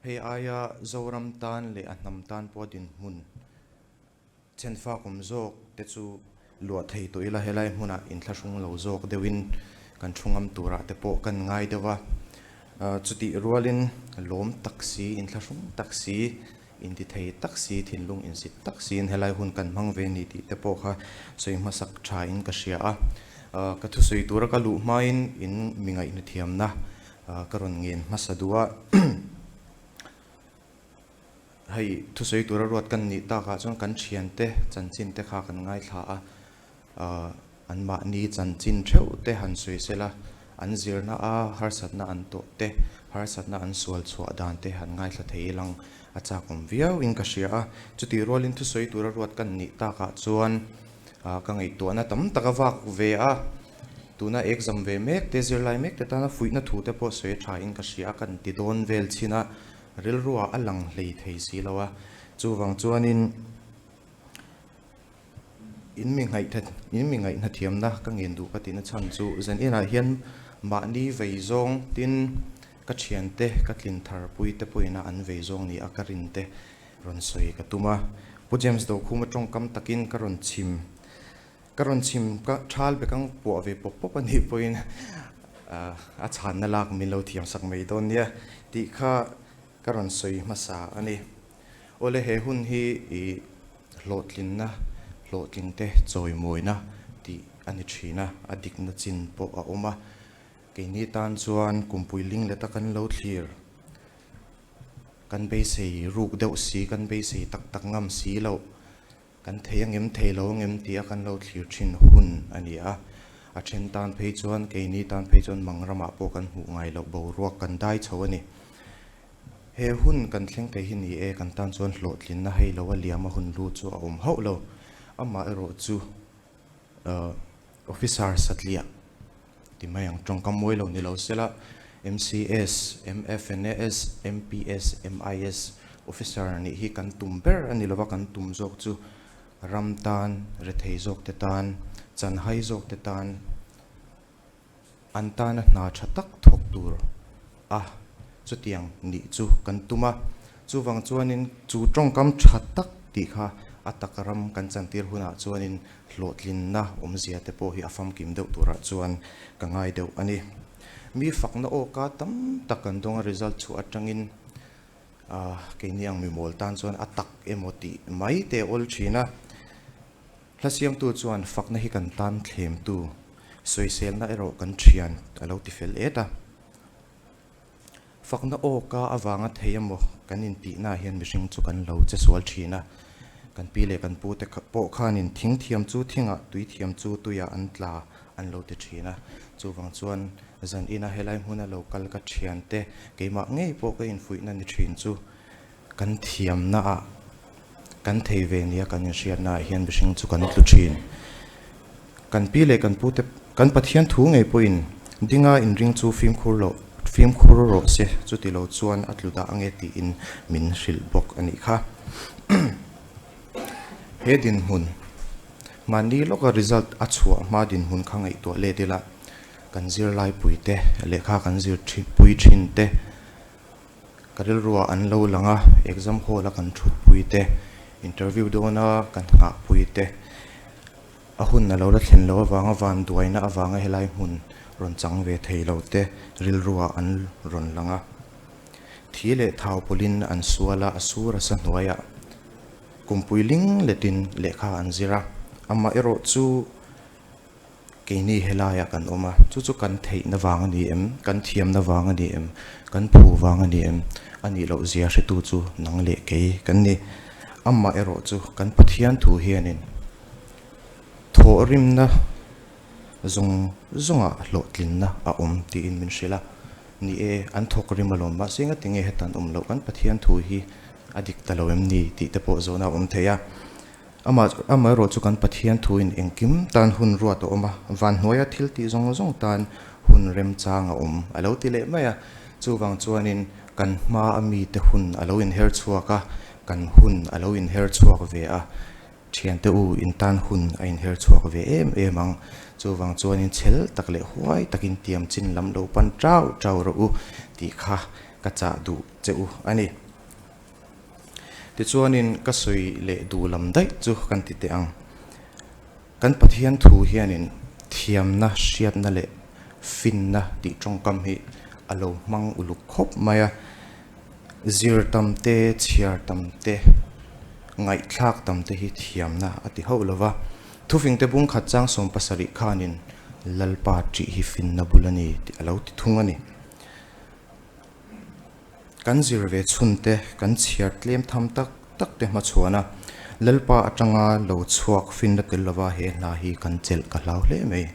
Hei aia Zoram tan leh a hnam tan pawh dinhmun chhenfak awm zawk te chu luah thei tawh ila helai hmunah inthlahrung lo zawk deuhin kan thu ngam turah te pawh kan ngai deuh a. Chutih rualin lawm tak si, inthlahrung tak si, Inti thei tak si, thinlung insit tak siin helai hun kan hmang ve ni tih te pawh kha sawi hmasak tha in ka hria a. Ka thusawi tura ka luh hmain in mi ngaihna thiamna ka rawn ngen hmasa duh a. Hei thusawi tura ruat kan nih takah chuan kan thiante chanchin te kha kan ngaithla a. Anmahni chanchin theuh te han sawi sela, an zirna a harsatna an tawh te, harsatna an sual chhuah dan te han ngaithla thei ilang a chakawm viau in ka hria a. Chutih rualin thusawi tura ruat kan nih takah chuan ka ngaihtuahna tam tak a vak ve a, tuna exam ve mek te, zirlai mek te tana fuihna thu te pawh sawi tha in ka hria a, kan ti dawn vel chin a, rilruah a lang hlei thei si lo a. Chuvang chuanin. In mi ngaih in mi ngaihna thiamna ka ngen duh ka tihna chhan chu zan inah hian mahni vei zawng tin ka thiante ka tlin thar pui te pawhin a an vei zawng ni a ka rin te rawn sawi ka tum a. Pu James Dokhuma tawngkam takin ka rawn chhim ka rawn chhim ka thal bekang puah ve pawp pawp a nih pawhin a chhanna lak min lo thiam sak mai dawn nia tih kha ka rawn sawi hmasa a ni. Awle he hun hi i hlawhtlinna, hlawhtlingte chawimawina tih a ni thin a, a dikna chin pawh a awm a. Keini tan chuan kumpui ling leta kan lo thlir, kan beisei ruk deuh si, kan beisei tak tak ngam si loh, kan thei angem thei lo angem tia kan lo thlir thin hun a ni a. A then tan phei chuan, keini tan phei chuan mang ramah pawh kan hmuh ngai loh boruak kan dai chho a ni. He hun kan thleng thei hi ni e, kan tan chuan hlawhtlinna hei lo a liam a hun lu chu a awm hauh lo. Amah erawh chu Officer satliah ti mai ang tawngkam mawi lo ni lo sela, MCS, MFNAS, MPS, MIS Officer nih hi kan tum ber a ni lova, kan tum zawk chu ram tan, rethei zawk te tan, chanhai zawk te tan, An tana hna tha tak thawk tur a chutiang nih chu kan tum a, chuvang chuanin chu tawngkam tha tak tih kha a tak ram kan chantir hunah chuanin hlawhtlinna awmzia te pawh hi a famkim deuh turah chuan ka ngai deuh a ni. Mi fakna awka tam tak kan dawng a, result chhuah atangin keini ang mimawl tan chuan a tak emaw tih mai te a awl thin a. Hla siamtu chuan fakna hi kan tan thlemtu, sawiselna erawh kan thian a lo ti fel et a. Fakna aw ka avanga thei emaw kan intihnaah hian mihring chu kan lo che sual thin a. Kan pi leh kan pu te pawh khanin thing thiam chu thingah, tui thiam chu tuiah an tla an lo ti thin a. Chuvang chuan zan ina helai hmuna lo kal ka thiante keimah ngei pawh ka infuihna ni thin chu kan thiamnaah kan thei ve nia kan inhriatnaah hian mihring chu kan tlu thin. Kan pi leh kan pute kan Pathian thu ngei pawhin dinga inring chu fimkhur loh fimkhur rawh se chuti lo chuan a tlu dah ange tiin min hrilh bawk a nih kha. He dinhmun mahni lawka result a chhuah hma dinhmun kha ngaihtuah let ila kan zirlai puite lehkha kan zir pui thin te Ka rilruah an lo lang a, exam hall a kan thutpui te, interview dawn a kan nghahpui te, a hun a lo la thlen loh avanga vanduaina avanga helai hmun rawn chang ve thei lo te rilruah an rawn lang a. Thi leh thau pawlhin an sual a, a sur a sa hnuaiah kumpui ling letin lehkha an zir a, amaherawh chu Keini helaiah kan awm a, chu chu kan theihna vang a ni em? Kan thiamna vang a ni em? Kan phu vang a ni em? A nih loh zia hretu chu nang leh kei kan ni. Amah erawh chu kan Pathian thu hianin thawhrimna zawng zawngah hlawhtlinna a awm tiin min hrilh a. Ni e, an thawk rim alawm, mahse ngati nge hetan awm loh kan Pathian thu hi a dik ta lo em ni tih te pawh zawhna a awm thei a. Amah amaherawh chu kan Pathian thuin engkim tan hun ruat a awm a, van hnuaia thil tih zawng zawng tan hun remchang a awm a lo ti leh mai a. Chuvang chuanin kan hma a mite hun a lo inher chhuak a, kan hun a lo inher chhuak ve a, thiante u in tan hun a inher chhuak ve em em ang. Chuvang chuanin chhel tak leh huai takin tiam chin lam lo pan chau chau rawh u tih kha ka chah duh che u a ni. Tichuanin ka sawi leh duh lam daih chu kan ti teh ang. Kan Pathian thu hianin thiamna, hriatna leh finna tih tawngkam hi a lo hmang uluk khawp mai a. Zir tam te, chhiar tam te, ngaihthlak tam te hi thiamna a ti hauh lo va. Thufingte bungkhat chang 70 khanin Lalpa ṭih hi finna bul a ni tih a lo ti thung a ni. Kan zir ve chhun te, kan chhiar tlem tham tak tak te hmachhuan a, Lalpa atanga lo chhuak finna tel lova he hna hi kan chelh ka hlau hle mai.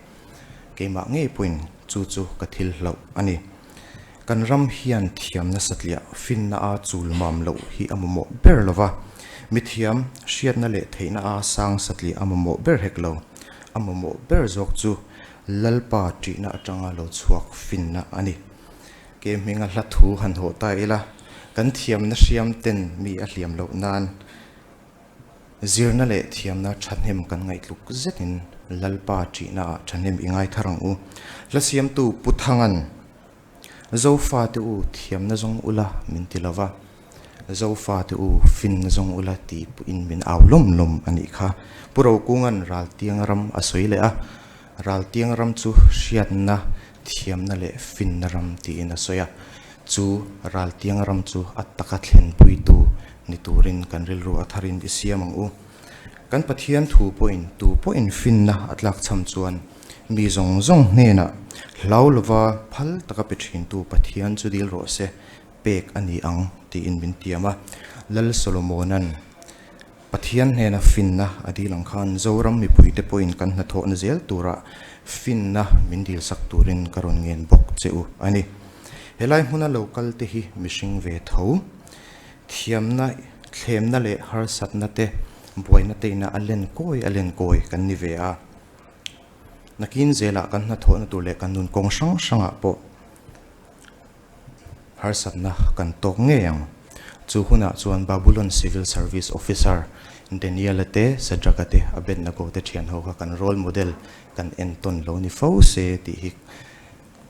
Keimah ngei pawhin chu chu ka thil hlauh a ni. Kan ram hian thiamna satliah finna a chul mam loh hi a mamawh ber lova, mithiam hriatna leh theihna a sang satliah a mamawh ber hek lo. A mamawh ber zawk chu Lalpa ṭihna atanga lo chhuak finna a ni. Ke hminga hla thu han hawh ta ila, kan thiamna hriam ten mi a hliam loh nan zirna leh thiamna thahnem kan ngaihtluk zetin Lalpa ṭihna ah thahnem i ngai thar ang u. Hla siamtu Pu Thangan, Zofate u thiamna zawng ula min ti lova, Zofate u finna zawng ula tih pawhin min au lawm lawm a nih kha. Pu Rokunga'n Raltiang ram a sawi leh a, Raltiang ram chu hriatna Thiamna leh finna ram tiin a sawi a, chu raltiang ram chu a taka thlenpuitu ni turin kan rilru a tharin i siam ang u. Kan Pathian thu pawhin tu pawhin finna a tlakchham chuan mi zawng zawng hnenah hlau lova phal taka pe thintu Pathian chu dil rawh se, pek a ni ang tiin min tiam a. Lal Solomona'n Pathian hnena finna a dil ang khan Zoram mipuite pawhin kan hnathawhna zel turah finna min dilsak turin ka rawn ngen bawk che u a ni. Helai hmuna lo kal te hi mihring ve tho. Thiamna, thlemna leh harsatna te, buaina te ina a len kawi a len kawi kan ni ve a. Nakin zelah kan hnathawhna tur leh kan nun kawng hrang hrangah pawh Harsatna kan tawk ngei ang. Chu hunah chuan Babulon Civil Service Officer Daniel-a te, Shadrach-a te, Abednego te thian ho kha kan role model kan entawn lo ni fo se tih hi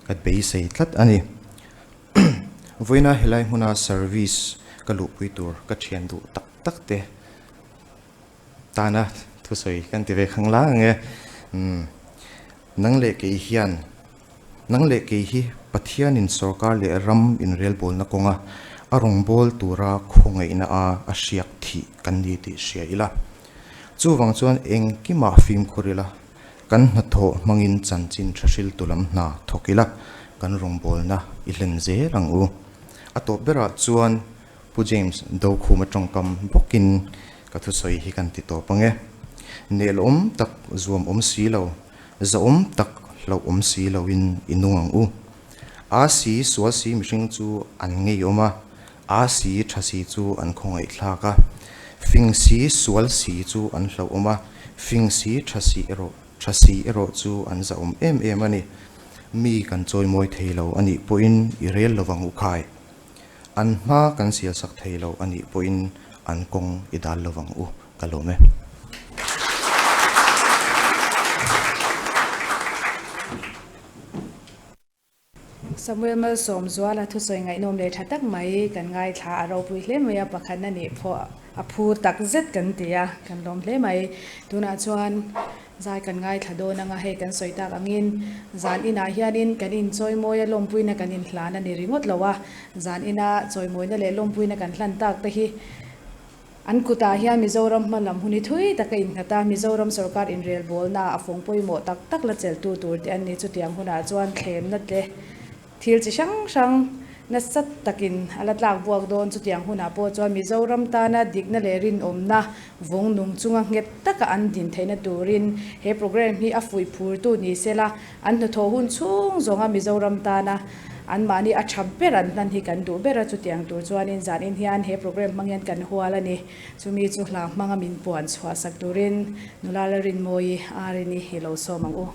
ka beisei tlat a ni. Vawiina helai hmuna service ka luhpui tur ka thian duh tak tak te tana thusawi kan ti ve khang la ang e. Nang leh kei hian Nang leh kei hi Pathianin sorkar leh ram inrelbawlna kawnga a rawngbâwl tura khawngaihna a a hriak thih kan ni tih hria ila. Chuvang chuan engkimah fimkhur ila, kan hnathawh hmangin chanchin tha hriltu lam hna thawk ila, kan rawngbawlna i hlen zel ang u. A tawp berah chuan Pu James Dokhuma tawngkam bawkin ka thusawi hi kan ti tawp ang e. Nelawm tak zuam awm si lo, zahawm tak hlauh awm si loin i nung ang u. A si sual si mihring chu an ngeiawm a, a si tha si chu an khawngaihthlak a. Fing si sual si chu an hlauhawm a, fing si tha si erawh tha si erawh chu an zahawm em em a ni. Mi kan chawimawi thei lo a nih pawhin i rel lovang u khai. An hma kan sialsak thei lo a nih pawhin an kawng i dal lovang u ka lawm e. Samuel Malsawmzuala thusawi ngaihnawm leh tha tak mai kan ngaithla a ropui hle mai a, pakhatna nih pawh a phu tak zet kan ti a, kan lawm hle mai. Tunah chuan zai kan ngaithla dawn anga hei kan sawi tak angin zan inah hianin kan inchawimawi a lawmpuina kan inhlan a ni ringawt lo a, zan ina chawimawina leh lawmpuina kan hlan tak te hi An kutah hian Mizoram hma lam hun hi thui tak a innghat a, Mizoram sorkar inrelbawlna a fawng pawimawh tak tak la cheltu tur te an ni. Chutiang hunah chuan thlemna te thil chi hrang hrang nasa takin a la tlak buak dawn. Chutiang hunah pawh chuan Mizoram tana dikna leh rinawmna vawng nung chunga nghet taka an din theihna turin he programme hi a fuih phurtu ni sela, An hnathawh hun chhung zawnga Mizoram tana anmahni a tha ber an hlan hi kan duh ber a, chutiang tur chuanin zanin hian he programme hmang hian kan hual a ni. Chumi chu hla hmanga min puan chhuah sak turin nula Lalrinmawii Arini hi lo sawm ang u.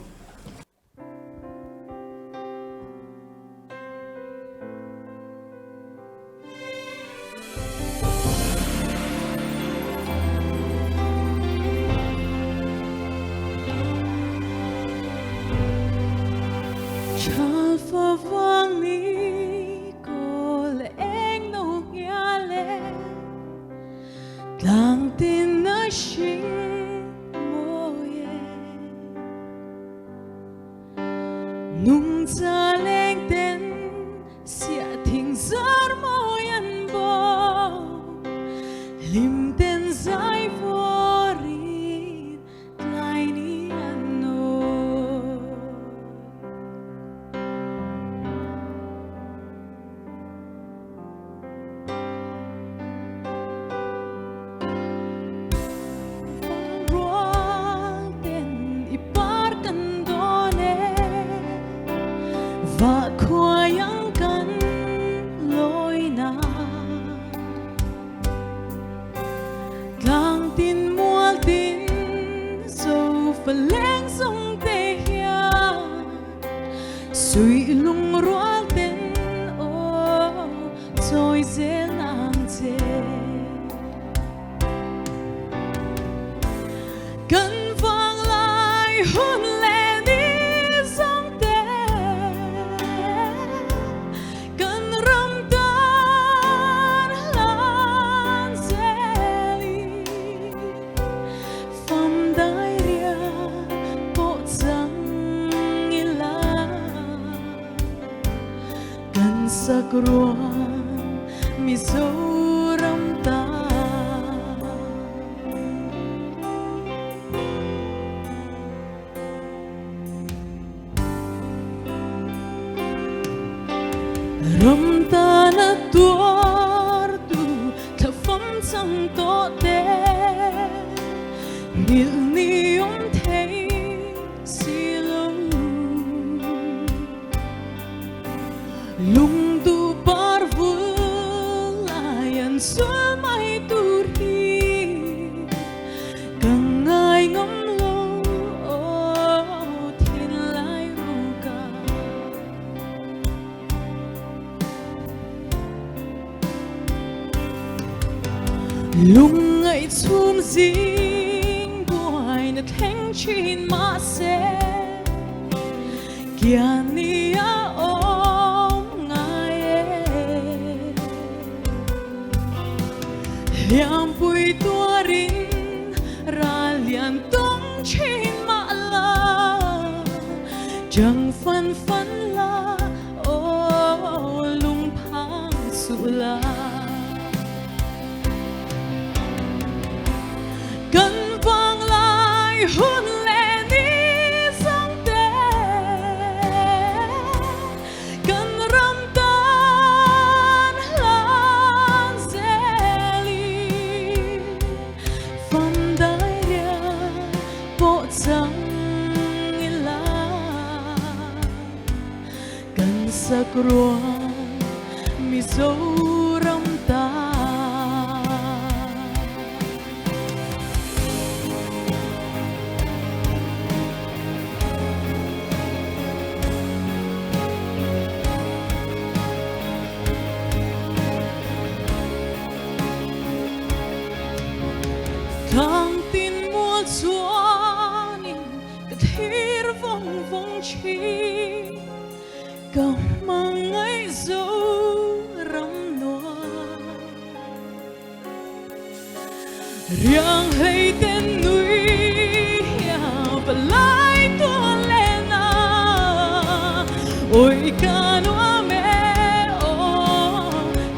hun leh ni zawng te kan ram tan hlan zelin fam dai rial pawh chang ila kan sak ruang Mizoram tan. Tlang tin mual chuanin ka thlir vawng vawng thin. Ka hmangaih Zoram nuam. Riang hlei ten nui hiam palai tuan len a, Oi ka nuam e aw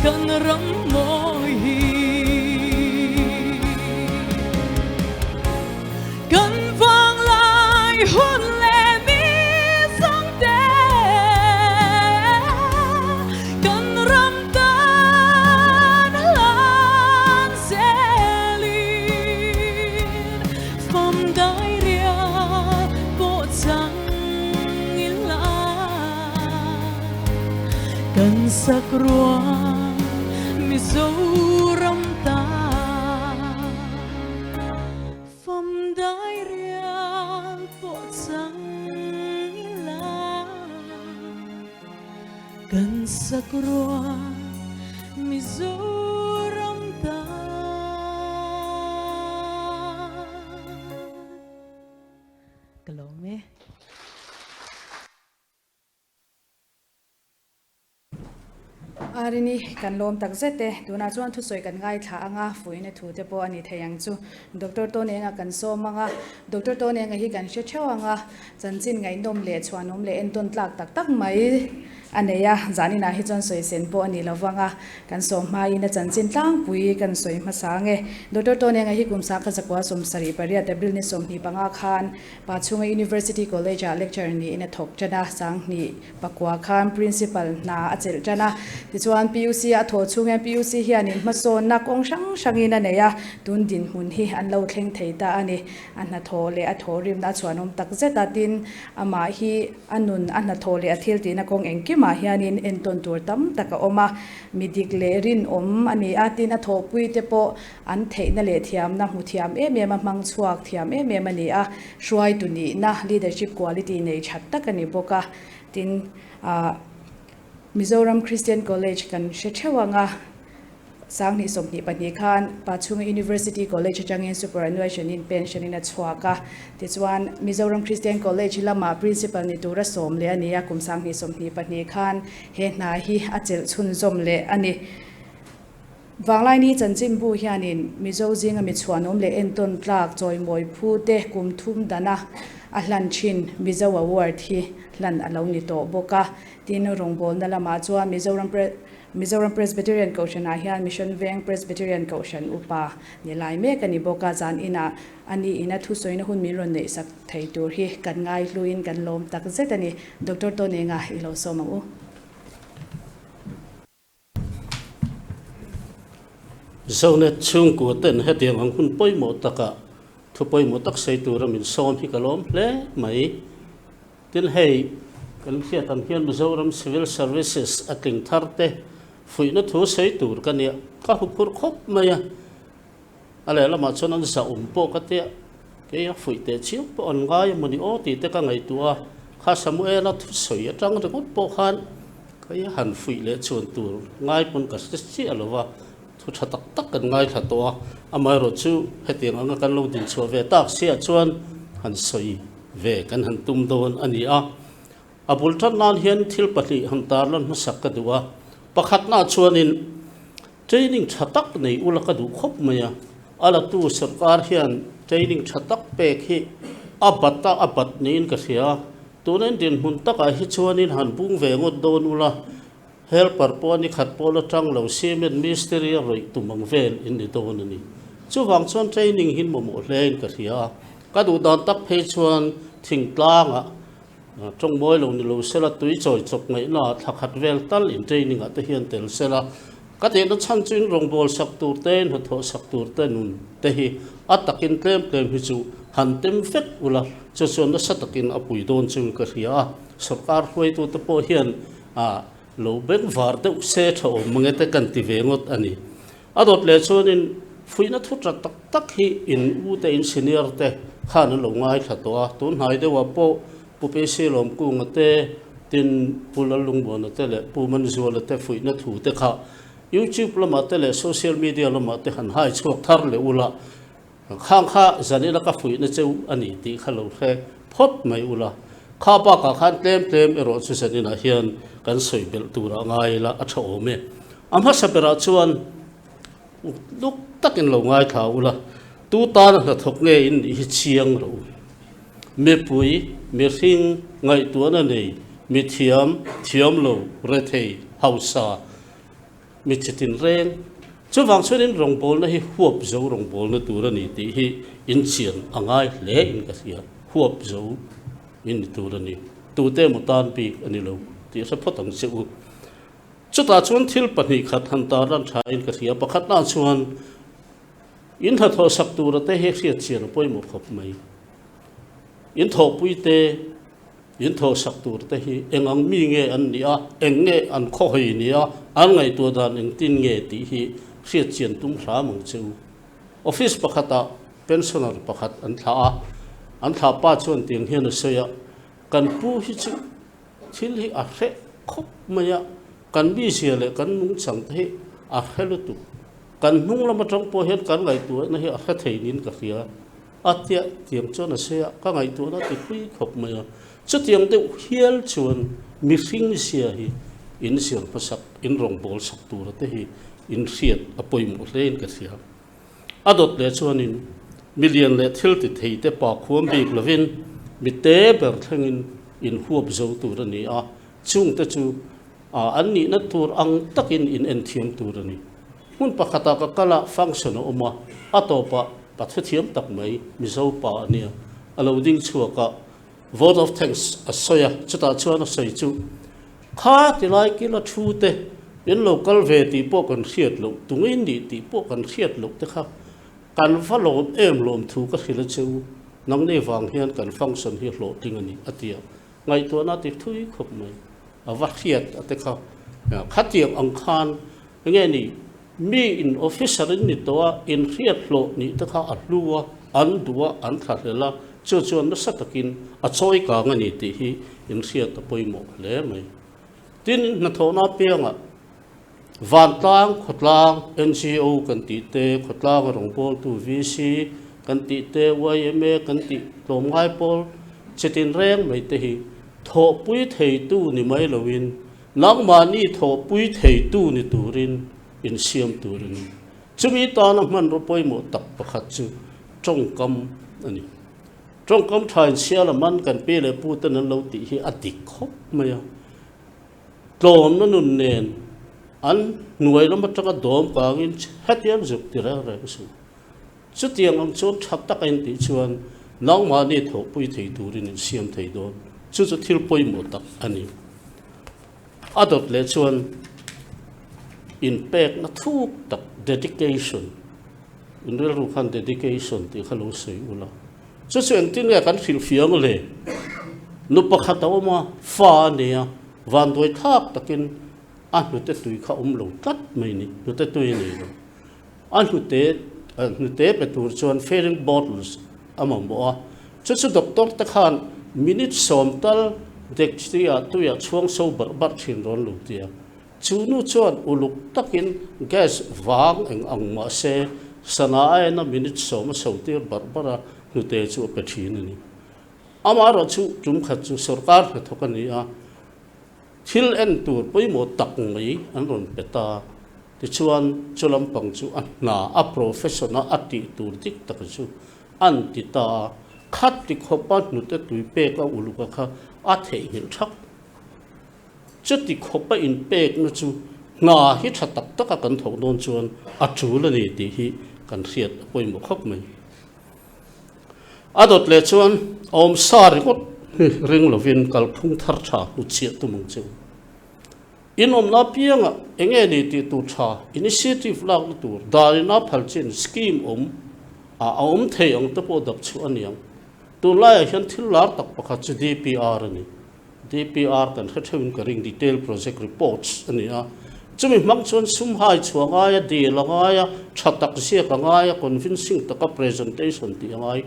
kan ram mawi hi. Kan vanglai hun leh ni zawng te, kan ram tan hlan zelin fam dai rial pawh chang ila kan sak ruang Mizoram tan. Fam dai rial pawh chang ila kan sak ruang Mizoram tan. Ka lawm e. Arini, Kan lawm tak zet e. Tunah chuan thusawi kan ngaithla ang a, fuihna thu te pawh a ni thei ang chu. Doctor Tawnenga kan sawm ang a, Doctor Tawnenga hi kan hre theuh ang a, chanchin ngaihnawm leh chhuanawm leh entawn tlak tak tak mai a nei a, zaninah hi chuan sawi sen pawh a ni lo vang a, kan sawm hmain a chanchin tlangpui kan sawi hmasa ang e. Doctor Tawnenga hi kum sangkhat zakua 78 April ni 25 khan Pachhunga University College-ah lecturer niin a thawk tan a, 2000 Pakua khan Principal hna a chelh tan a, tichuan PUC a thawh chhung hian PUC hianin hmasawnna kawng hrang hrangin a nei a, tun dinhmun hi an lo thleng thei ta a ni. A hnathawh leh a thawhrimna a chhuanawm tak zet a, tin amah hi a nun, a hnathawh leh a thiltihna kawng engkimah hianin entawn tur tam tak a awm a, mi dik leh rinawm a ni a, tin a thawhpuite pawh an theihna leh thiamna hmu thiam em em a, hmang chhuak thiam em em a ni a. Hruaitu nihna, leadership quality, nei that tak a ni bawk a, tin ah Mizoram Christian College kan hre theuh ang a, 2022 khan Pachhunga University College atangin superannuation in pension in a chhuak a, tichuan Mizoram Christian College lamah principal ni tura sawm leh a ni a, kum 2022 khan he hna hi a chelh chhunzawm leh a ni. Vanglaini chanchinbu hianin Mizo zinga mi chhuanawm leh entawn tlak chawimawi phu te kum thum dana a hlan thin Mizo Award hi hlan a lo ni tawh bawk a. Tin, rawngbawlna lamah chuan Mizoram Mizoram Presbyterian Kohhranah hian Mission Veng Presbyterian Kohhran upa ni lai mek a ni bawk a. Zan inah a ni ina thusawina hun min rawn neihsak thei tur hi kan ngaihluin kan lawm tak zet a ni. Doctor Tawnenga i lo sawm ang u. Zonet chhungkua ten hetiang ang hun pawimawh takah thu pawimawh tak sawi tura min sawm hi ka lawm hle mai. Tin hei kan hriat ang hian Mizoram Civil Services a tling thar te fuihna thu sawi tur ka nia, ka huphurh khawp mai a. A lehlamah chuan an zahawm pawh ka tia, kei a fuih teh chiang pawh an ngai a mawni aw tih te ka ngaihtuah a, kha Samuela thusawi atang ringawt pawh khan Kei han fuih leh chuan tur ngai pawn ka hre chiah lo va, thu tha tak tak kan ngaithla tawh a, amaherawh chu hetiang anga kan lo dinchhuah ve tak siah chuan han sawi ve kan han tum dawn a ni a. A bul tan nan hian thil pahnih han tarlan hmasak ka duh a, pakhatnaah chuanin training tha tak nei ula ka duh khawp mai a, a latu sorkar hian training tha tak pek hi a bat a, a bat niin ka hria a. Tuna in dinhmun takah hi chuanin han bung ve ngawt dawn ula, helper pawh a ni khat pawh la tang lo, cement mistiri a rawih tum ang vel in ni dawn a ni. Chuvang chuan training hi mamawh hle in ka hria a. Ka duh dan tak phei chuan thingtlangah tawngmawi lo ni lo sela tui chawi chawp ngaihna ah thla khat vel tal in training ah te hian tel sela ka tihna chhan chu in rawngbâwl sak tur te hnathawh sak tur te nun te hi a takin tlem tlem hi chu han tem vek ula chu chuan nasa takin a pui dawn chu ka hria a sawrkar hruaitu te pawh hian ah lo bengvar deuh se tha awm mange te kan ti ve ngawt a ni. A dawt leh chuanin fuihna thu ṭat tak tak hi in u te in senior te khan an lo ngaithla tawh a, tun hnai deuhah pawh Pu PC Lawmkunga te, tin Pu Lallungmuana te leh Pu Manzuala te fuihna thu te kha YouTube lamah te leh social media lamah te han hai chhuak thar leh ula, khang kha zanina ka fuihna cheu a ni tih kha lo hre phawt mai ula. Kha bakah khan tlem tlem erawh chu zaninah hian kan sawi belh turah ngai ila a tha awm e. A hmasa berah chuan luk takin lo ngaithla ula, tu tana hnathawk nge in nih hi chiang rawh u. Mipui, mihring, ngaihtuahna nei, mithiam, thiamlo, rethei, hausa, mi chitin reng. Chuvang chuanin rawngbawlna hi huap zo rawngbawlna tur a ni tih hi inchian a ngai hle in ka hria. Huap zo in ni tur a ni. Tute emaw tan bik a ni lo tih hre phawt ang che u. Chutah chuan thil pahnih khat han tarlan tha in ka hria. Pakhatna chuan in hnathawh sak tura te hi hriatchian a pawimawh khawp mai. In thawhpui te In thawhsak tur te hi eng ang mi nge an nih a, eng nge an khawhawi ni a, an ngaihtuah dan engtin nge tih hi hriatchian tum hram ang che u. Office pakhatah pensioner pakhat an thlah a, an thlah pa chuan tiang hian a sawi a, Kan pu hi chu thil hi a hreh khawp mai a, kan mizia leh kan nungchang te hi a hre lutuk. Kan hnung lam atang pawh hian kan ngaihtuahna hi a hre thei niin ka hria. A tiah tiang chuan a sawi a, ka ngaihtuahna ti pui khawp mai a. Chutiang deuh hial chuan mihring zia hi in zir hmasak, in rawngbâwl sak tura te hi in hriat a pawimawh hlein ka hria. A dawt leh chuanin milian leh thil ti thei te pa khuam bik lovin mi te ber thlengin in huap zo tur a ni a, chungte chu an nihna tur ang takin in enthiam tur a ni. Hmun pakhatah ka kal a, function a awm a, a tawpah pa thuthiam tak mai Mizo pa a nia, a lo ding chhuak a, vote of thanks a sawi a, chutah chuan a sawi chu, Kha tilai kila thu te in lo kal ve tih pawh kan hriat loh, tunge in nih tih pawh kan hriat loh te kha kan va lawm em lawm thu ka hrilh a che u, nangni vang hian kan function hi hlawhtling a ni, a ti a, ngaihtuahna a ti thui khawp mai, a va hriat a te kha, khatiang ang khan Enge ni, mi in officer in ni tawh a, in hriat hlawh nih te kha a hlu a, an duh a, an thlahlel a, chu chuan nasa takin a chawi kang a ni tih hi in hriat a pawimawh hle mai. Tin, in hnathawhna apiangah vantlang, khawtlang, NGO kan tih te, khawtlanga rawngbawltu VC kan tih te, yma kan tih tlawmngai pawl chitin reng mai te hi thawhpui theitu ni mai loin Nangmahni thawhpui theitu ni turin insiam tur a ni. Chumi tana hmanraw pawimawh tak pakhat chu tawngkam a ni. Tawngkam tha inchhia la man kan pi leh pu ten an lo tih hi a dik khawp mai a. Tlawmna nun nen an hnuai lam atanga dawm kangin hetiang zuk ti reng reng suh. Chutiang ang chuan tha taka intih chuan nangmahni thawhpui thei turin insiam thei dawn. Chu chu thil pawimawh tak a ni. A dawt leh chuan inpekna thuk tak, dedication, in rilru khan dedication tih kha lo sawi ula. Chu chu engtin nge kan hrilhfiah ang le? Nu pakhat a awm a, fa a nei a, vanduai thlak takin a hnute tui kha awm lo tlat mai ni, hnute tui a nei lo. A hnute hnute pe tur chuan filling bottles a mamawh a, chu chu doctor te khan minute sawm tal dekchia tuiah chhuang so barh barh thin rawn lo ti a. Chu nu chuan uluk takin gas vang eng ang mah se sana a en a minute sawm a so tir barh barh a, hnute chu a pe thin a ni. Amaherawhchu tum khat chu sorkar hnathawk a ni a. Thil en tur pawimawh tak mai an rawn pe ta. Tichuan, chu lampang chu a hna, a profession a a tih tur dik tak chu an ti ta a. Khat ti khawpa hnute tui pek a uluk a kha a theihnghilh thak. Chuti khawpa inpekna chu hna hi tha tak taka kan thawk dawn chuan a tul a ni tih hi kan hriat a pawimawh khawp mai. A dawt leh chuan awm sa ringawt hi ring lovin kalphung thar tha hnutchhiah tum ang che u. In awmna apiangah eng nge ni tih tur tha initiative lakna tur dan ina phal chin scheme awm a a awm thei ang te pawh dap chhuah a ni ang. Tunlaiah hian thil lar tak pakhat chu DPR a ni. DPR kan hre theuhin ka ring Detail Project Reports a ni a. Chumi hmang chuan sum hai chhuah a ngai a, deal a ngai a, tha tak ziak a ngai a, convincing taka presentation tih a ngai.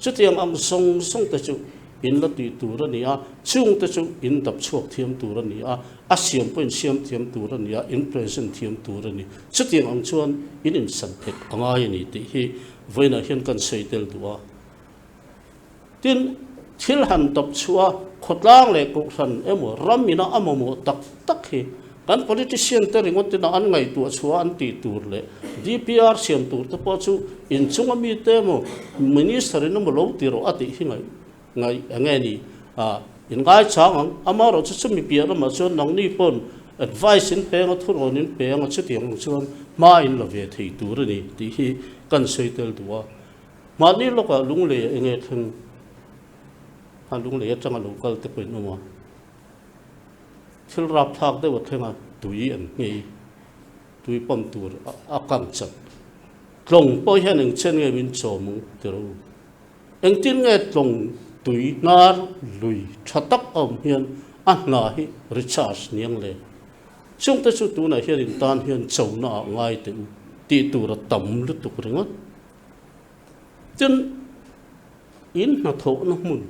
Chutiang ang zawng zawng te chu in la tih tur a ni a, chung te chu in dap chhuak thiam tur a ni a, a siam pawh in siam thiam tur a ni a, in present thiam tur a ni. Chutiang ang chuan in insan phet a ngai a ni tih hi vawiinah hian kan sawi tel duh a. Tin, thil han dap chhuah a, khawtlang leh kohhran emaw ram ina a mamawh tak tak hi kan politician te ringawt ina an ngaihtuah chhuah an tih tur leh DPR siam tur te pawh chu inchunga mite emaw minister in emaw lo ti rawh a tih hi ngaih ngaih enge ni a in ngaichang ang. Amaherawhchu chumi piah lamah chuan nangni pawn advice in peng a, thurawn in peng a, chutiang ang chuan hma in la ve thei tur a ni tih hi kan sawi tel duh a. Mahni lawkah lunglei a enge thleng a, lunglei atanga lo kal te pawhin awm a, thil rapthlak deuh a thleng a, tui an nghei, tui pump tur a kang chat. Tlawng pawh hian eng chen nge min chawm ang ti rawh u. Engtin nge tlawng tui hnar lui tha tak a awm hian a hna hi recharge niang le? Chungte chu tunah hian in tan hian chona ah ngai teh u tih tur a tam lutuk ringawt. Tin, in hnathawhna hmun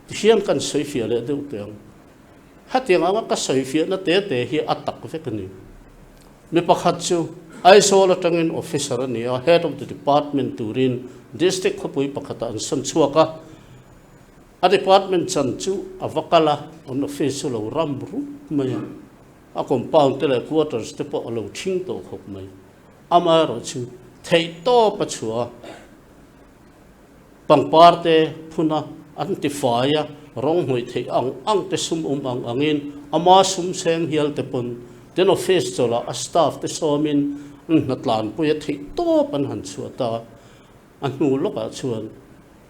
tihian kan sawifiah leh deuh teh ang. Hetiang anga ka sawifiahna te te hi a tak vek a ni. Mi pakhat chu Aizawl atangin officer a ni a, head of the department turin district khawpui pakhatah an sawn chhuak a. A department chan chu a va kal a, an office chu lo ram rup mai a. A compound te leh quarters te pawh a lo thing tawh khawp mai. Amaherawhchu, theihtawp a chhuah a, pangpar te phun a, an ti fai a, rawng hnawih theih ang ang te sum awm ang angin ama sum seng hial te pawn ten office chawlh ah a staff te sawmin an hnatlanpui a theihtawp an han chhuah ta. A hnu lawkah chuan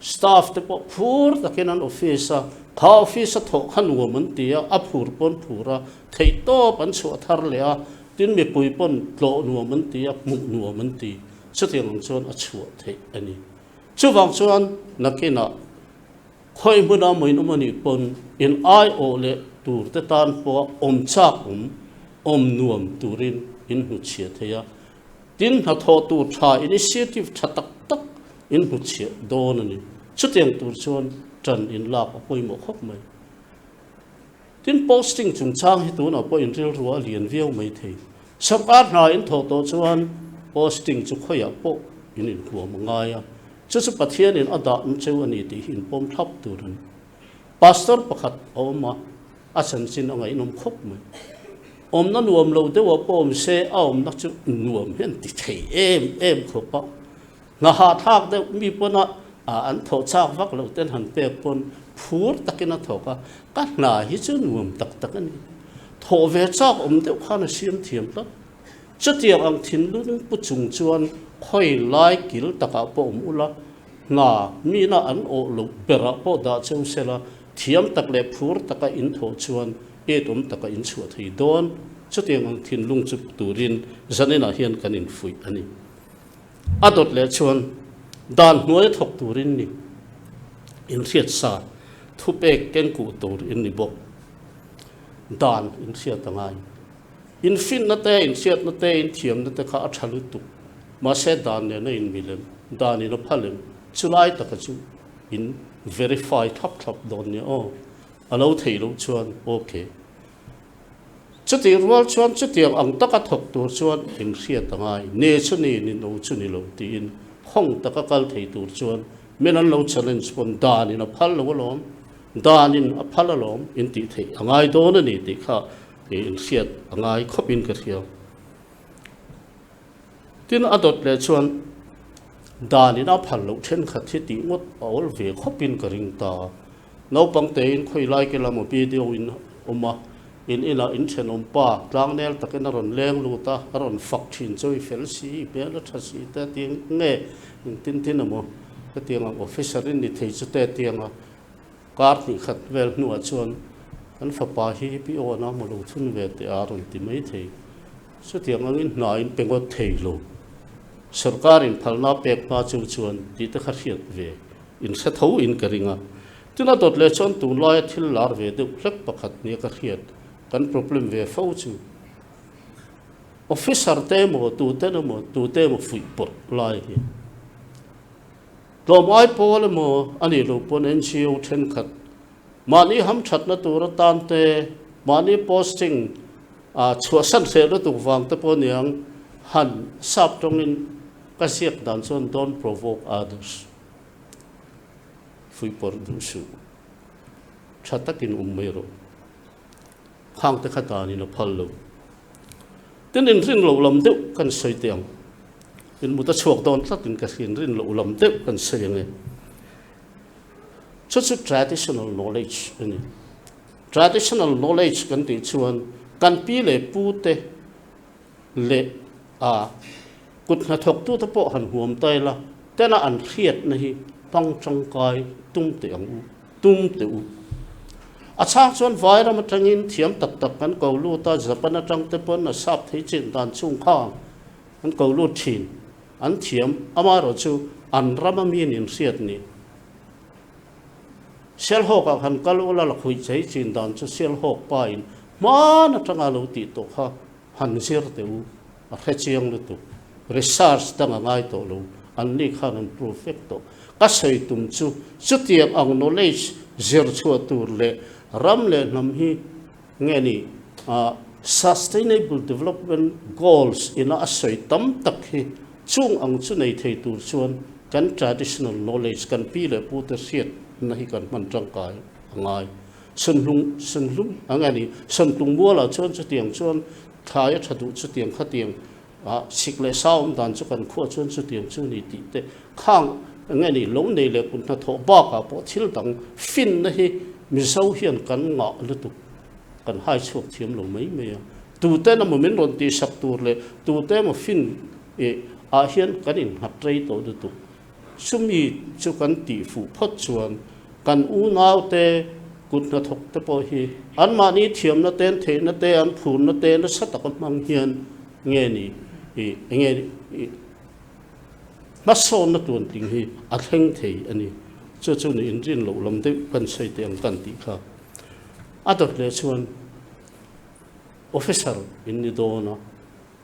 staff te pawh phur takin an office a, kha office a thawh kha nuam an ti a, a phur pawn phur a, theihtawp an chhuah thar leh a, tin mipui pawn tlawh nuam an ti a, hmuh nuam an ti. Chutiang ang chuan a chhuah theih a ni. Chuvang chuan nakinah khawi hmuna mawihnawm a nih pawn in aiawh leh tur te tan pawha awm chak awm, awm nuam turin in hnuchhiah thei a. Tin, hnathawh tur tha initiative tha tak tak in hmuchhiah dawn a ni. Chutiang tur chuan tan in lak a pawimawh khawp mai. Tin, posting chungchang hi tunah pawh in rilru a lian viau mai thei. Sorkar hna in thawh tawh chuan posting chu khawiah pawh in inhuam a ngai a, chu chu Pathianin a dah ang cheu a ni tih hi in pawm thlap tur a ni. Pastor pakhat a awm a, a chanchin a ngaihnawm khawp mai. Awmna nuam lo deuh ah pawh awm se a awmna chu nuam hian ti thei em em khawp a. Hna hahthlak deuh mi pawn a an thawh chak vak lo ten han pek pawn phur takin a thawk a, ka hna hi chu nuam tak tak a ni. Thawh ve chak awm deuh khan a siam thiam tlat. Chutiang ang thinlung pu chung chuan khawi lai kil takah pawh awm ula, hna mina an awh loh berah pawh dah cheu sela, thiam tak leh phur taka in thawh chuan et awm taka in chhuah thei dawn. Chutiang ang thinlung chu turin zaninah hian kan infuih a ni. A dawt leh chuan dan hnuaia thawk turin ni inhriatsa thupek kengkuh tur in ni bawk. Dan inhriat a ngai. Infinna te, inhriatna te, inthiamna te kha a tha lutuk. Mahse dan nen a inmilem, dan in a phalem, chulai taka chu in verify thlap thlap dawn nia aw. A lo theih loh chuan ok. Chutih rual chuan chutiang ang taka thawk tur chuan inhriat a ngai, ne chu ni, ni no chu ni lo tiin khawng taka kal thei tur chuan min an lo challenge pawn dan in a phal lo alawm, dan in a phal alawm intih theih a ngai dawn a ni tih kha inhriat a ngai khawpin ka hria. Tin, a dawt leh chuan danin a phal loh thenkhat hi tih ngawt a awl ve khawpin ka ring ta. Naupang tein khawi lai ke lam a video in awm a, in inah in thenawm pa tlangnel takin a rawn leng lut a, a rawn fak thin chu i fel si, i hmel a tha si te a ti nge engtin tin emaw. Hetiang ang officer in ni thei chu te tianga kar hnih khat vel hnuah chuan kan fapa hi pi awn a maw lo thun ve teh a rawn ti mai thei. Chutiang angin hna in pe ngawt thei lo. Sorkar in phalna pek hma chu chuan tih te kha hriat ve in hre tho in ka ring a. Tin a dawt leh chuan tunlaia thil lar ve deuh hlek pakhat nia ka hriat kan problem ve fo chu. Officer te emaw tute emaw tute emaw fuih pawrh lai hi tlawmngai pawl emaw a nih loh pawn NGO thenkhat mahni hamthatna tur atan te mahni posting ah chhuahsan hreh lutuk vang te pawh aniang han sap tawngin ka ziak dan chuan don't provoke others fuih pawrh duh suh tha takin awm mai rawh. Khang te kha danin a phal lo. Tin inrin loh lam deuh kan sawi teh ang. In mut a chhuak dawn tlatin ka hria inrin loh lam deuh kan sawi ang e. Chu chu traditional knowledge a ni. Traditional knowledge kan tih chuan kan pi leh pu te leh a kut hnathawktute pawh han huam ta ila tena an hriatna hi hmang tangkai tum teh ang u. Tum teh u. A chhang chuan Vairam atangin thiam tak tak kan ko lut a, Japan atang te pawn a sap thei chin dan chung kha an ko lut thin. An thiam, amaherawh chu an rama mi nin hriat ni. Sialhawk ah han kal ula la khuih chei chin dan chu Sialhawk pa in hman atanga lo tih tawh kha han zir teh u, a hre chiang lutuk. Research dang a ngai tawh lo, an ni khan an prove vek tawh. Ka sawi tum chu chutiang ang knowledge zir chhuah tur leh ram leh hnam hi nge ni Sustainable Development Goals ina a sawi tam tak hi chung ang chu nei thei tur chuan kan traditional knowledge kan pi leh pu te hriatna hi kan hman tangkai a ngai. Sunhlung sunhlum a nge ni Suntlung mualah chuan chutiang chuan thlai a tha duh chutiang khatiang A sik leh sa awm dan chu kan khuah chuan chutiang chu ni tih te khang nge ni lo nei leh kut hnathawh bakah pawh thil dang finna hi Mizo hian kan ngah lutuk kan hai chhuak thiam lo mai mai a. Tute emaw min rawn tihsak tur leh tute emaw fin ah hian kan innghat rei tawh lutuk. Chumi chu kan tih fuh phawt chuan kan unaute kut hnathawk te pawh hi anmahni thiamna te, an theihna te, an phurna te nasa taka hmang hian nge ni ih enge ih hmasawnna tuantling hi a thleng thei a ni. Chu chu ni inrin loh lam deuh kan sawi teh ang kan tih kha. A dawt leh chuan officer in ni dawn a,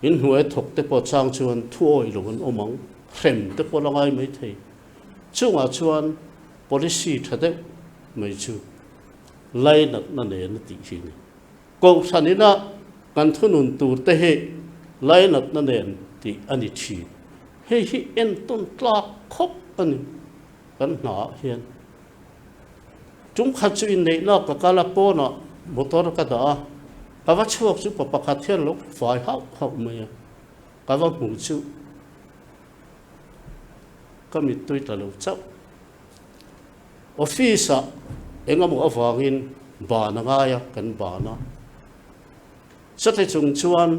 in hnuai thawk te pawh chang chuan thu awih lo an awm ang, hrem te pawh la ngai mai thei. Chungah chuan policy tha deuh mai chu lainatna nen a tih hi a ni. Kohhran ina kan thunun tur te hi lainatna nen tih a ni thin. Hei hi entawn tlak khawp a ni kan hna ah hian. Tum khat chu inneihna ka kal a, pawnah motor ka dah a, ka va chhuak chu pa pakhat hian lo fai hauh hauh mai a, ka va hmu chu ka mittui tla lo chauh. Office ah engemaw avangin ban a ngai a, kan ban a. Chutih chung chuan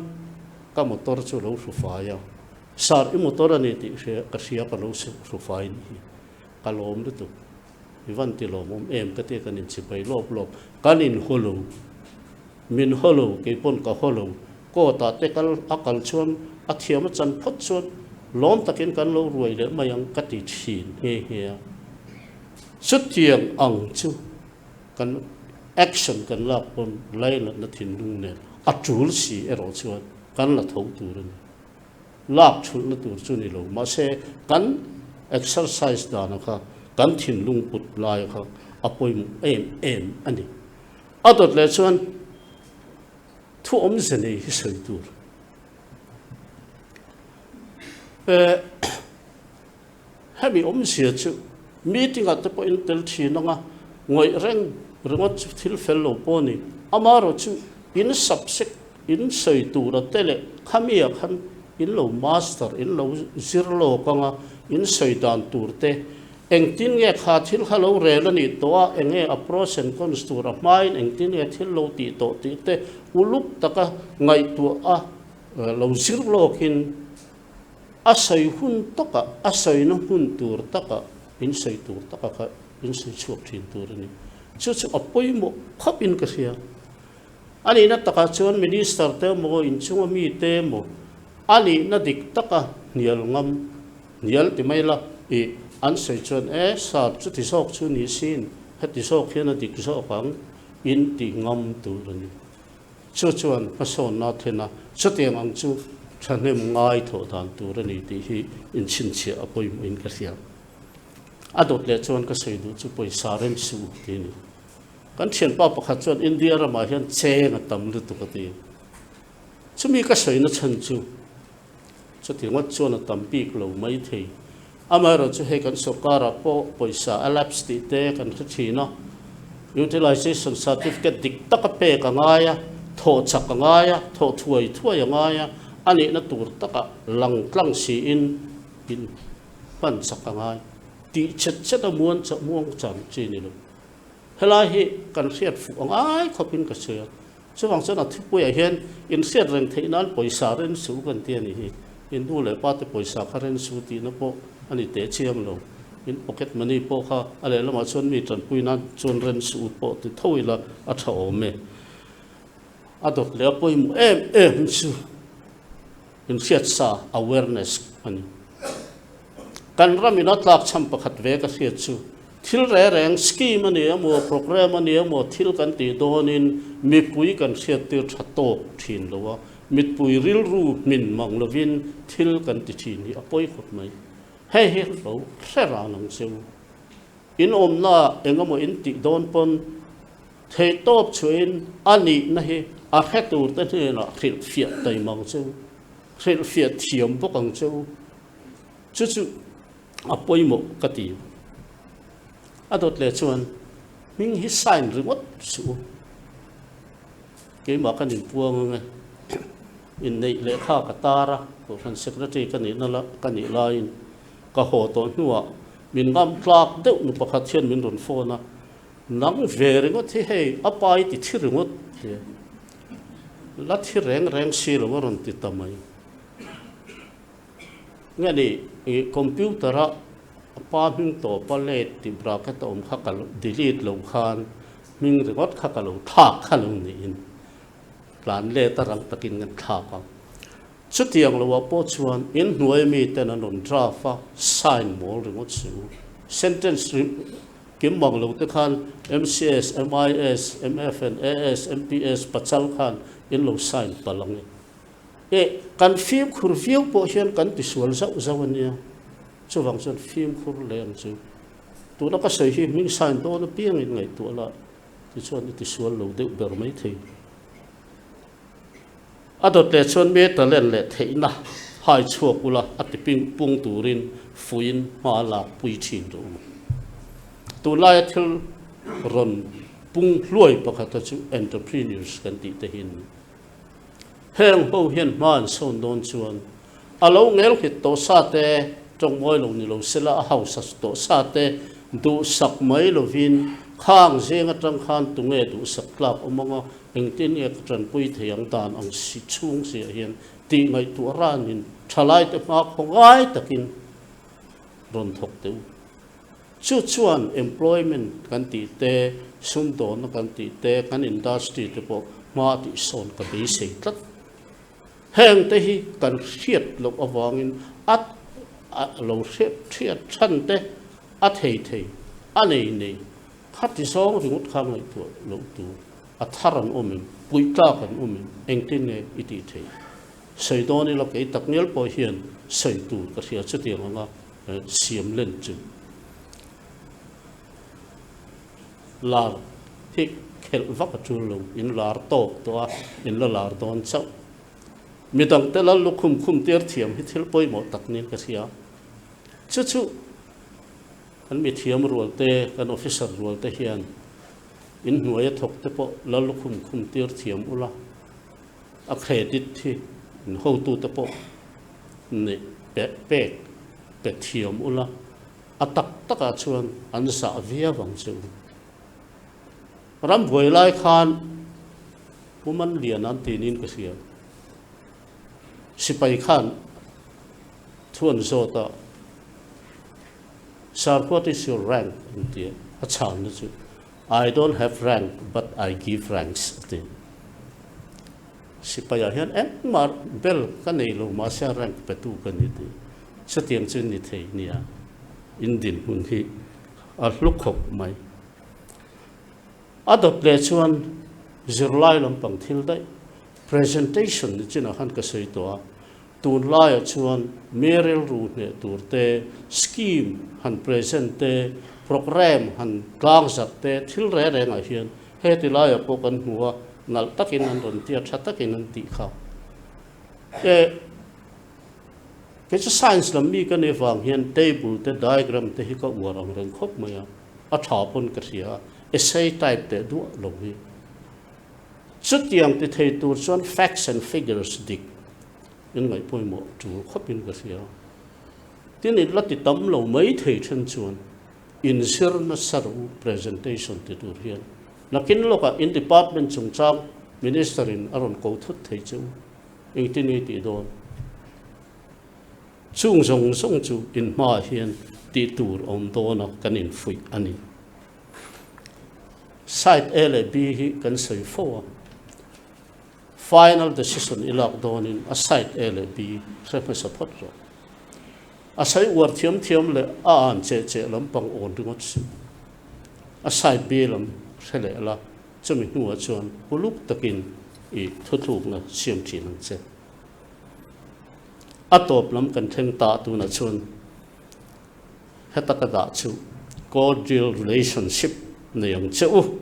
ka motor chu lo hru fai a, Sir i motor a ni tih hria ka hria ka lo hru fai nih hi, ka lawm lutuk, i van ti lawmawm em ka tia kan inchibai lawp lawp, kan in haw lo, min haw lo keipawn ka haw lo, court ah te kal a kal chuan a thiam a chan phawt chuan lawm takin kan lo ruai leh mai ang ka ti thin nghe nghe a. Chutiang ang chu kan action kan lak pawn lainatna thinlung nen a tul si erawh chuan kan la tho tur a ni. Lak thulhna tur chu ni lo mahse kan exercise dana kha kan thinlung put lai kha a pawimawh em em a ni. A dawt leh chuan Thu awmze nei hi sawi tur. Hemi awmzia chu meeting ah te pawh in tel thin anga ngawih reng ringawt chu thil fel lo pawh a ni. Amaherawh chu in subject in sawi tura te leh khami ah khan in lo master, in lo zir lawk anga in sawi dan tur te Engtin nge kha thil kha lo rel a nih tawh a, eng nge a pros and cons tur a hmain engtin nge thil lo tih tawh tih te uluk taka ngaihtuah a lo zir lawkin a sawi hun takah, a sawina hmun tur takah. In sawi tur taka kha in sawi chhuak thin tur a ni. Chu chu a pawimawh khawp in ka hria. A nihna takah chuan Minister te emaw inchunga mi te emaw a nihna dik taka hnial ngam, hnial ti mai la i an sawi chuan e sir chuti zawk chu ni sin, heti zawk hian a dik zawk ang in ti ngam tur a ni. Chu chuan hmasawnna a thlen a, chutiang ang chu thahnem ngai thawh dan tur a ni tih hi inchhinchhiah a pawimawhin ka hria. A dawt leh chuan ka sawi duh chu pawisa rem suh u tih a ni. Kan thianpa pakhat chuan India ramah hian cheng a tam lutuk a ti. Chumi ka sawina chhan chu chuti ngawt chuan a tam bik lo mai thei. Amaherawh chu hei kan sorkarah pawh pawisa a lapse tih te kan hre thin a, utilization certificate dik taka pek a ngai a, thawh chak a ngai a, thawh thuai thuai a ngai a, a nihna tur taka lang tlang siin in hman chak a ngai. Tih chet chet a muan muang chan chi ni lo. Helai hi kan hriat fuh a ngai khawpin ka sawi a, chuvang chuan a thupuiah hian inhriat reng theih nan pawisa ren su kan ti a nih hi. In nu leh pa te pawisa kha ren su tihna pawh a ni teh chiang lo. In pocket money pawh kha a lehlamah chuan mi tanpui nan chuan ren su pawh ti tho ila a tha awm e. A dawt leh a pawimawh em em chu inhriat sa, awareness, a ni. Kan ramin a tlakchham pakhat ve ka hriat chu thil re reng scheme a ni emaw programme a ni emaw thil kan tih dawnin mipui kan hriattir tha tawk thin lo a, mitpui rilru hmin mang lovin thil kan ti thin hi a pawi khawp mai. Hei hi lo hre ran ang che u. In awmna eng emaw in tih dawn pawn theihtawp chhuahin a nihna hi a hre tur te hnenah hrilhfiah taim ang che u, hrilhfiah thiam bawk ang che u. Chu chu a pawimawh ka ti. A dawt leh chuan hming hi sign ringawt suh u. Keimah kan inpuang ang e. Inneih lehkha ka tar a, Kohhran Secretary ka nihna la ka nih laiin ka haw tawh hnuah min ngam tlak deuh nu pakhat hian min rawn phone a, Nang ve ringawt hi hei a pa i ti thi ringawt hle. La thi reng reng si lo a rawn ti ta mai. Nge ni i computer a pa hming tawp a late tih bracket a awm kha ka delete lo khan hming ringawt kha ka lo thlak kha lo niin tlan let a rang takin kan thlak a. Chutiang lo ah pawh chuan inhnuai mi ten an rawn draft a sign mawl ringawt si u. Sentence kim mang lo te khan MCS, MIS, MFN, AS, MPS pachal khan in lo sign palh ang e. E, kan fimkhur viau pawh hian kan tisual zauh zauh a nia, chuvang chuan fimkhur leh ang chu. Tuna ka sawi hi hming sign dawn apiangin ngaihtuah la, tichuan i tisual lo deuh ber mai thei. A dawt leh chuan me talent leh theihna hai chhuak ula a ti ping pung turin fuiin hma lak pui thin rawh u. Tunlaia thil rawn pung hluai pakhata chu entrepreneurs kan tih te hi a ni. Heng ho hian hma an sawn dawn chuan a lo ngelhit tawh sa te, tawngmawi lo ni lo sela a hausa tawh sa te duhsak mai lovin khang zeng atang khan tunge duhsak tlak awm anga engtin nge ka tanpui thei ang dan ang si chhung siah hian tih ngaihtuah ranin thalaite hma khaw ngai takin rawn thawk teh u. Chu chuan employment kan tih te, sumdawnna kan tih te, kan industry te pawh hma a tihsawn ka beisei tlat. Heng te hi kan hriat loh avangin a lo hriat hriat chhan te a thei thei, a nei nei, khati zawng ringawt kha ngaihtuah loh tur a thar an awm em, puih tlak an awm em, engtin nge i tih theih? Sawi dawn ila kei takngial pawh hian sawi tur ka hria chutiang anga siam len chu lar hi khelh vak a tul lo, in lar tawk tawh a, in la lar dawn chauh. Midang te lal lukhum khum tir thiam hi thil pawimawh tak niin ka hria. Chu chu kan mithiam rual te, kan officer rual te hian in hnuaia thawk te pawh lal lukhum khum tir thiam ula, a credit hi in hotute pawh neih pek pek pe thiam ula, a tak takah chuan an zah viau ang che u. Rambuai lai khan Pu Manlian an ti niin ka hria. Sipai khan thu an zawt a. Sir what is your rank? an ti a, a chhanna chu I don't have rank but I give ranks a ti. Sipaiah hian engmah bel ka nei lo mahse rank petu ka ni tih chutiang chu ni thei nia in dinhmun hi a hlu khawp mai. A dawt leh chuan zirlai lampang thil daih presentation ni chinah khan ka sawi tawh a, tunlaiah chuan mi rilru hneh tur te, scheme han present te, programme han tlangzarh te thil reng rengah hian heti laiah pawh kan hmu a, nalh takin an rawn tia tha takin an tih kha. E kei chu science lam mi ka nih vang hian table te diagram te hi ka uar ang reng khawp mai a, a tha pawn ka hria a, essay type teh duah lo hi. Chutiang ti thei tur chuan facts and figures dik in ngaih pawimawh tul khawpin ka hria. Tin in la ti tam lo mai thei then chuan inzir nasa rawh u presentation ti tur hian. Nakin lawkah in department chungchang Minister in a rawn ko thut thei che u, engtin nge tih dawn? Chung zawng zawng chu in hmaah hian tih tur awm dawna kan infuih a ni. Side A leh B hi kan sawi fo a, final decision i lak dawnin a side A leh B hre hmasa phawt rawh. A sawi uar thiam thiam leh a an cheh cheh lampang awn ringawt suh. A side B lam hre leh la, chumi hnuah chuan uluk takin i thuthlukna siam thin ang che. A tawp lam kan thleng ta tunah chuan heta ka dah chu cordial relationship nei ang che u.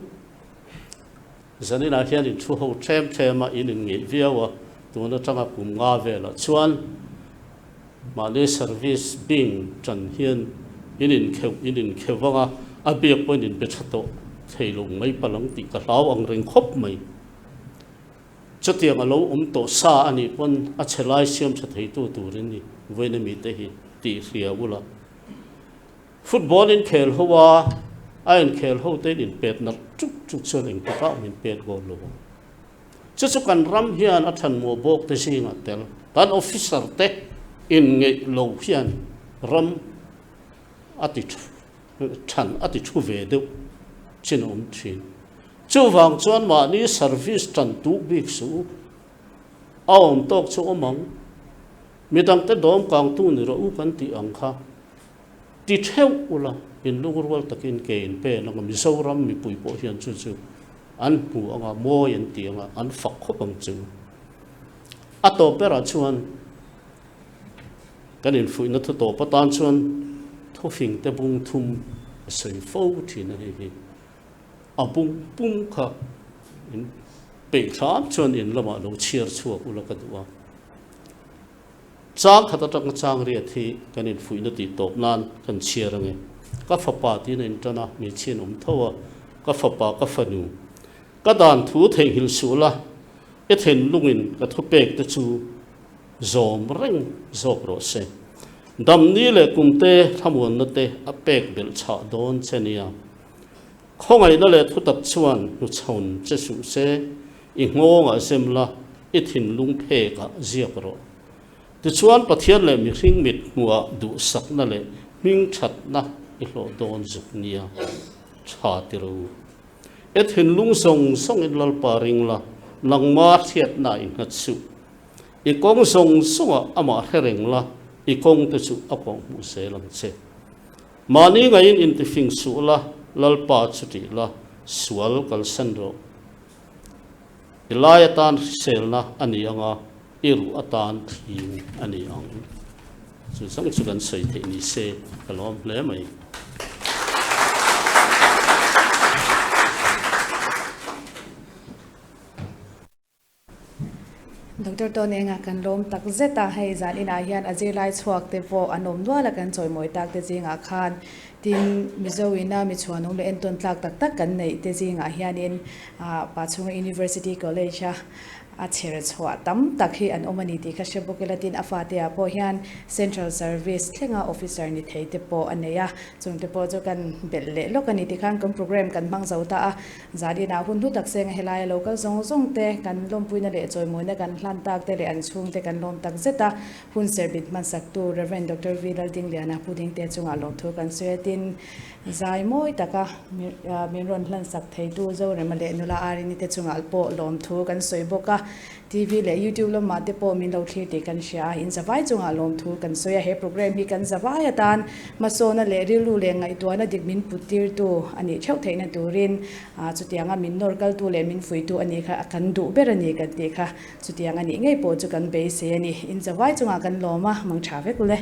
Zaninah hian in thu ho tlem tlem a, in inngeih viau a, tun atanga kum nga velah chuan mahni service bing tan hian in inkheuh in inkheuh vang a, a biak pawhin in be tha tawh thei lo mai palh ang tih ka hlau ang reng khawp mai. Chutiang a lo awm tawh sa a nih pawn a chhe lai siam tha theitu turin ni vawiin ami te hi tih hria ula. Football inkhel ho a, a inkhel ho te in inpet nalh chuk chuk chuan engtikah awm inpet goal lo ang. Chu chu kan ram hian a thanmuah bawk te zingah tel kan officer te inngeih lo hian ram a ti than a ti thu ve deuh chin a awm thin. Chuvang chuan mahni service tan tuk bik suh u, a awm tawk chu awm ang. Midangte dawm kangtu ni rawh u kan tih ang kha. Ti theuh ula, in lungrual takin ke in pen anga Mizoram mipui pawh hian chu chu an hmu anga mawi an ti anga an fak khawp ang chu. A tawp berah chuan kan infuihna thu tawp atan chuan thufing te bung thum a sawi fo thin a hei hi. A bung pum kha in peih hram chuan in lamah lo chhiar chhuak ula ka duh a. Chang khat atanga chang riat hi kan infuihna tih tawp nan kan chhiar ange. Ka fapa tiin a intan a, hmeichhia in awm tho a, ka fapa ka fanu. Ka dan thu theihnghilh suh la, i thinlungin ka thupek te chu zawm reng zawk rawh se. Damni leh kumte thlamuanna te a pek belh chhah dawn che nia. Khawngaihna leh thutak chuan hnuchhawn che suh se, i nghawngah zem la, i thinlung phekah ziak rawh. Tichuan Pathian leh mihring mit hmuhah duhsakna leh hmingthatna i hlawh dawn zuk nia tha ti ro. I thinlung zawng zawngin Lalpa ring la, nangma hriatna i nghat suh. I kawng zawng zawngah amah hre reng la, i kawngte chu a kawhhmuh zel ang che. Mahni ngaiin intifing suh la, Lalpa chu tih la, sual kalsan rawh. I lai atan hriselna a ni ang a, i ruh atan thling a ni ang. Chu zawng chu kan sawi theih ni se ka lawm hle mai. Doctor Tawnenga kan lawm tak zet a, hei zan inah hian a zirlai chhuak te pawh an awm nual a, kan chawimawi tak te zingah khan tin Mizo ina mi chhuanawm leh entawn tlak tak tak kan neih te zingah hianin ah Pachhunga University College a. A chher chhuah tam tak hi an awm a ni tih ka hre bawk ila tin a fate ah pawh hian Central Service thlenga Officer ni thei te pawh a nei a, chung te pawh chu kan belh leh lawk a ni tikhan kan program kan hmang zo ta a, zanin ah hun hlu tak seng a helaia lo kal zawng zawng te kan lawmpuina leh chawimawina kan hlan tak te leh an chhung te kan lawm tak zet a, hun serbit hmansak tu Rev. Doctor V Laldingliana Pu Dingte chungah lawmthu kan sawi a tin Zai mawi taka min rawn hlansak theitu Zorema leh nula Arini te chungah pawh lawmthu kan sawi bawk a, TV leh YouTube lamah te pawh min lo thlir tih kan hria a, in zavai chungah lawmthu kan sawi a, he program hi kan zavai atan hmasawna leh rilru leh ngaihtuahna dik min put tirtu a nih theuh theihna turin chutianga min nawr kaltu leh min fuitu a nih kha kan duh ber a ni kan tih kha chutiang a nih ngei pawh chu kan beisei a ni. In zavai chungah kan lawm a, mang tha vek ule.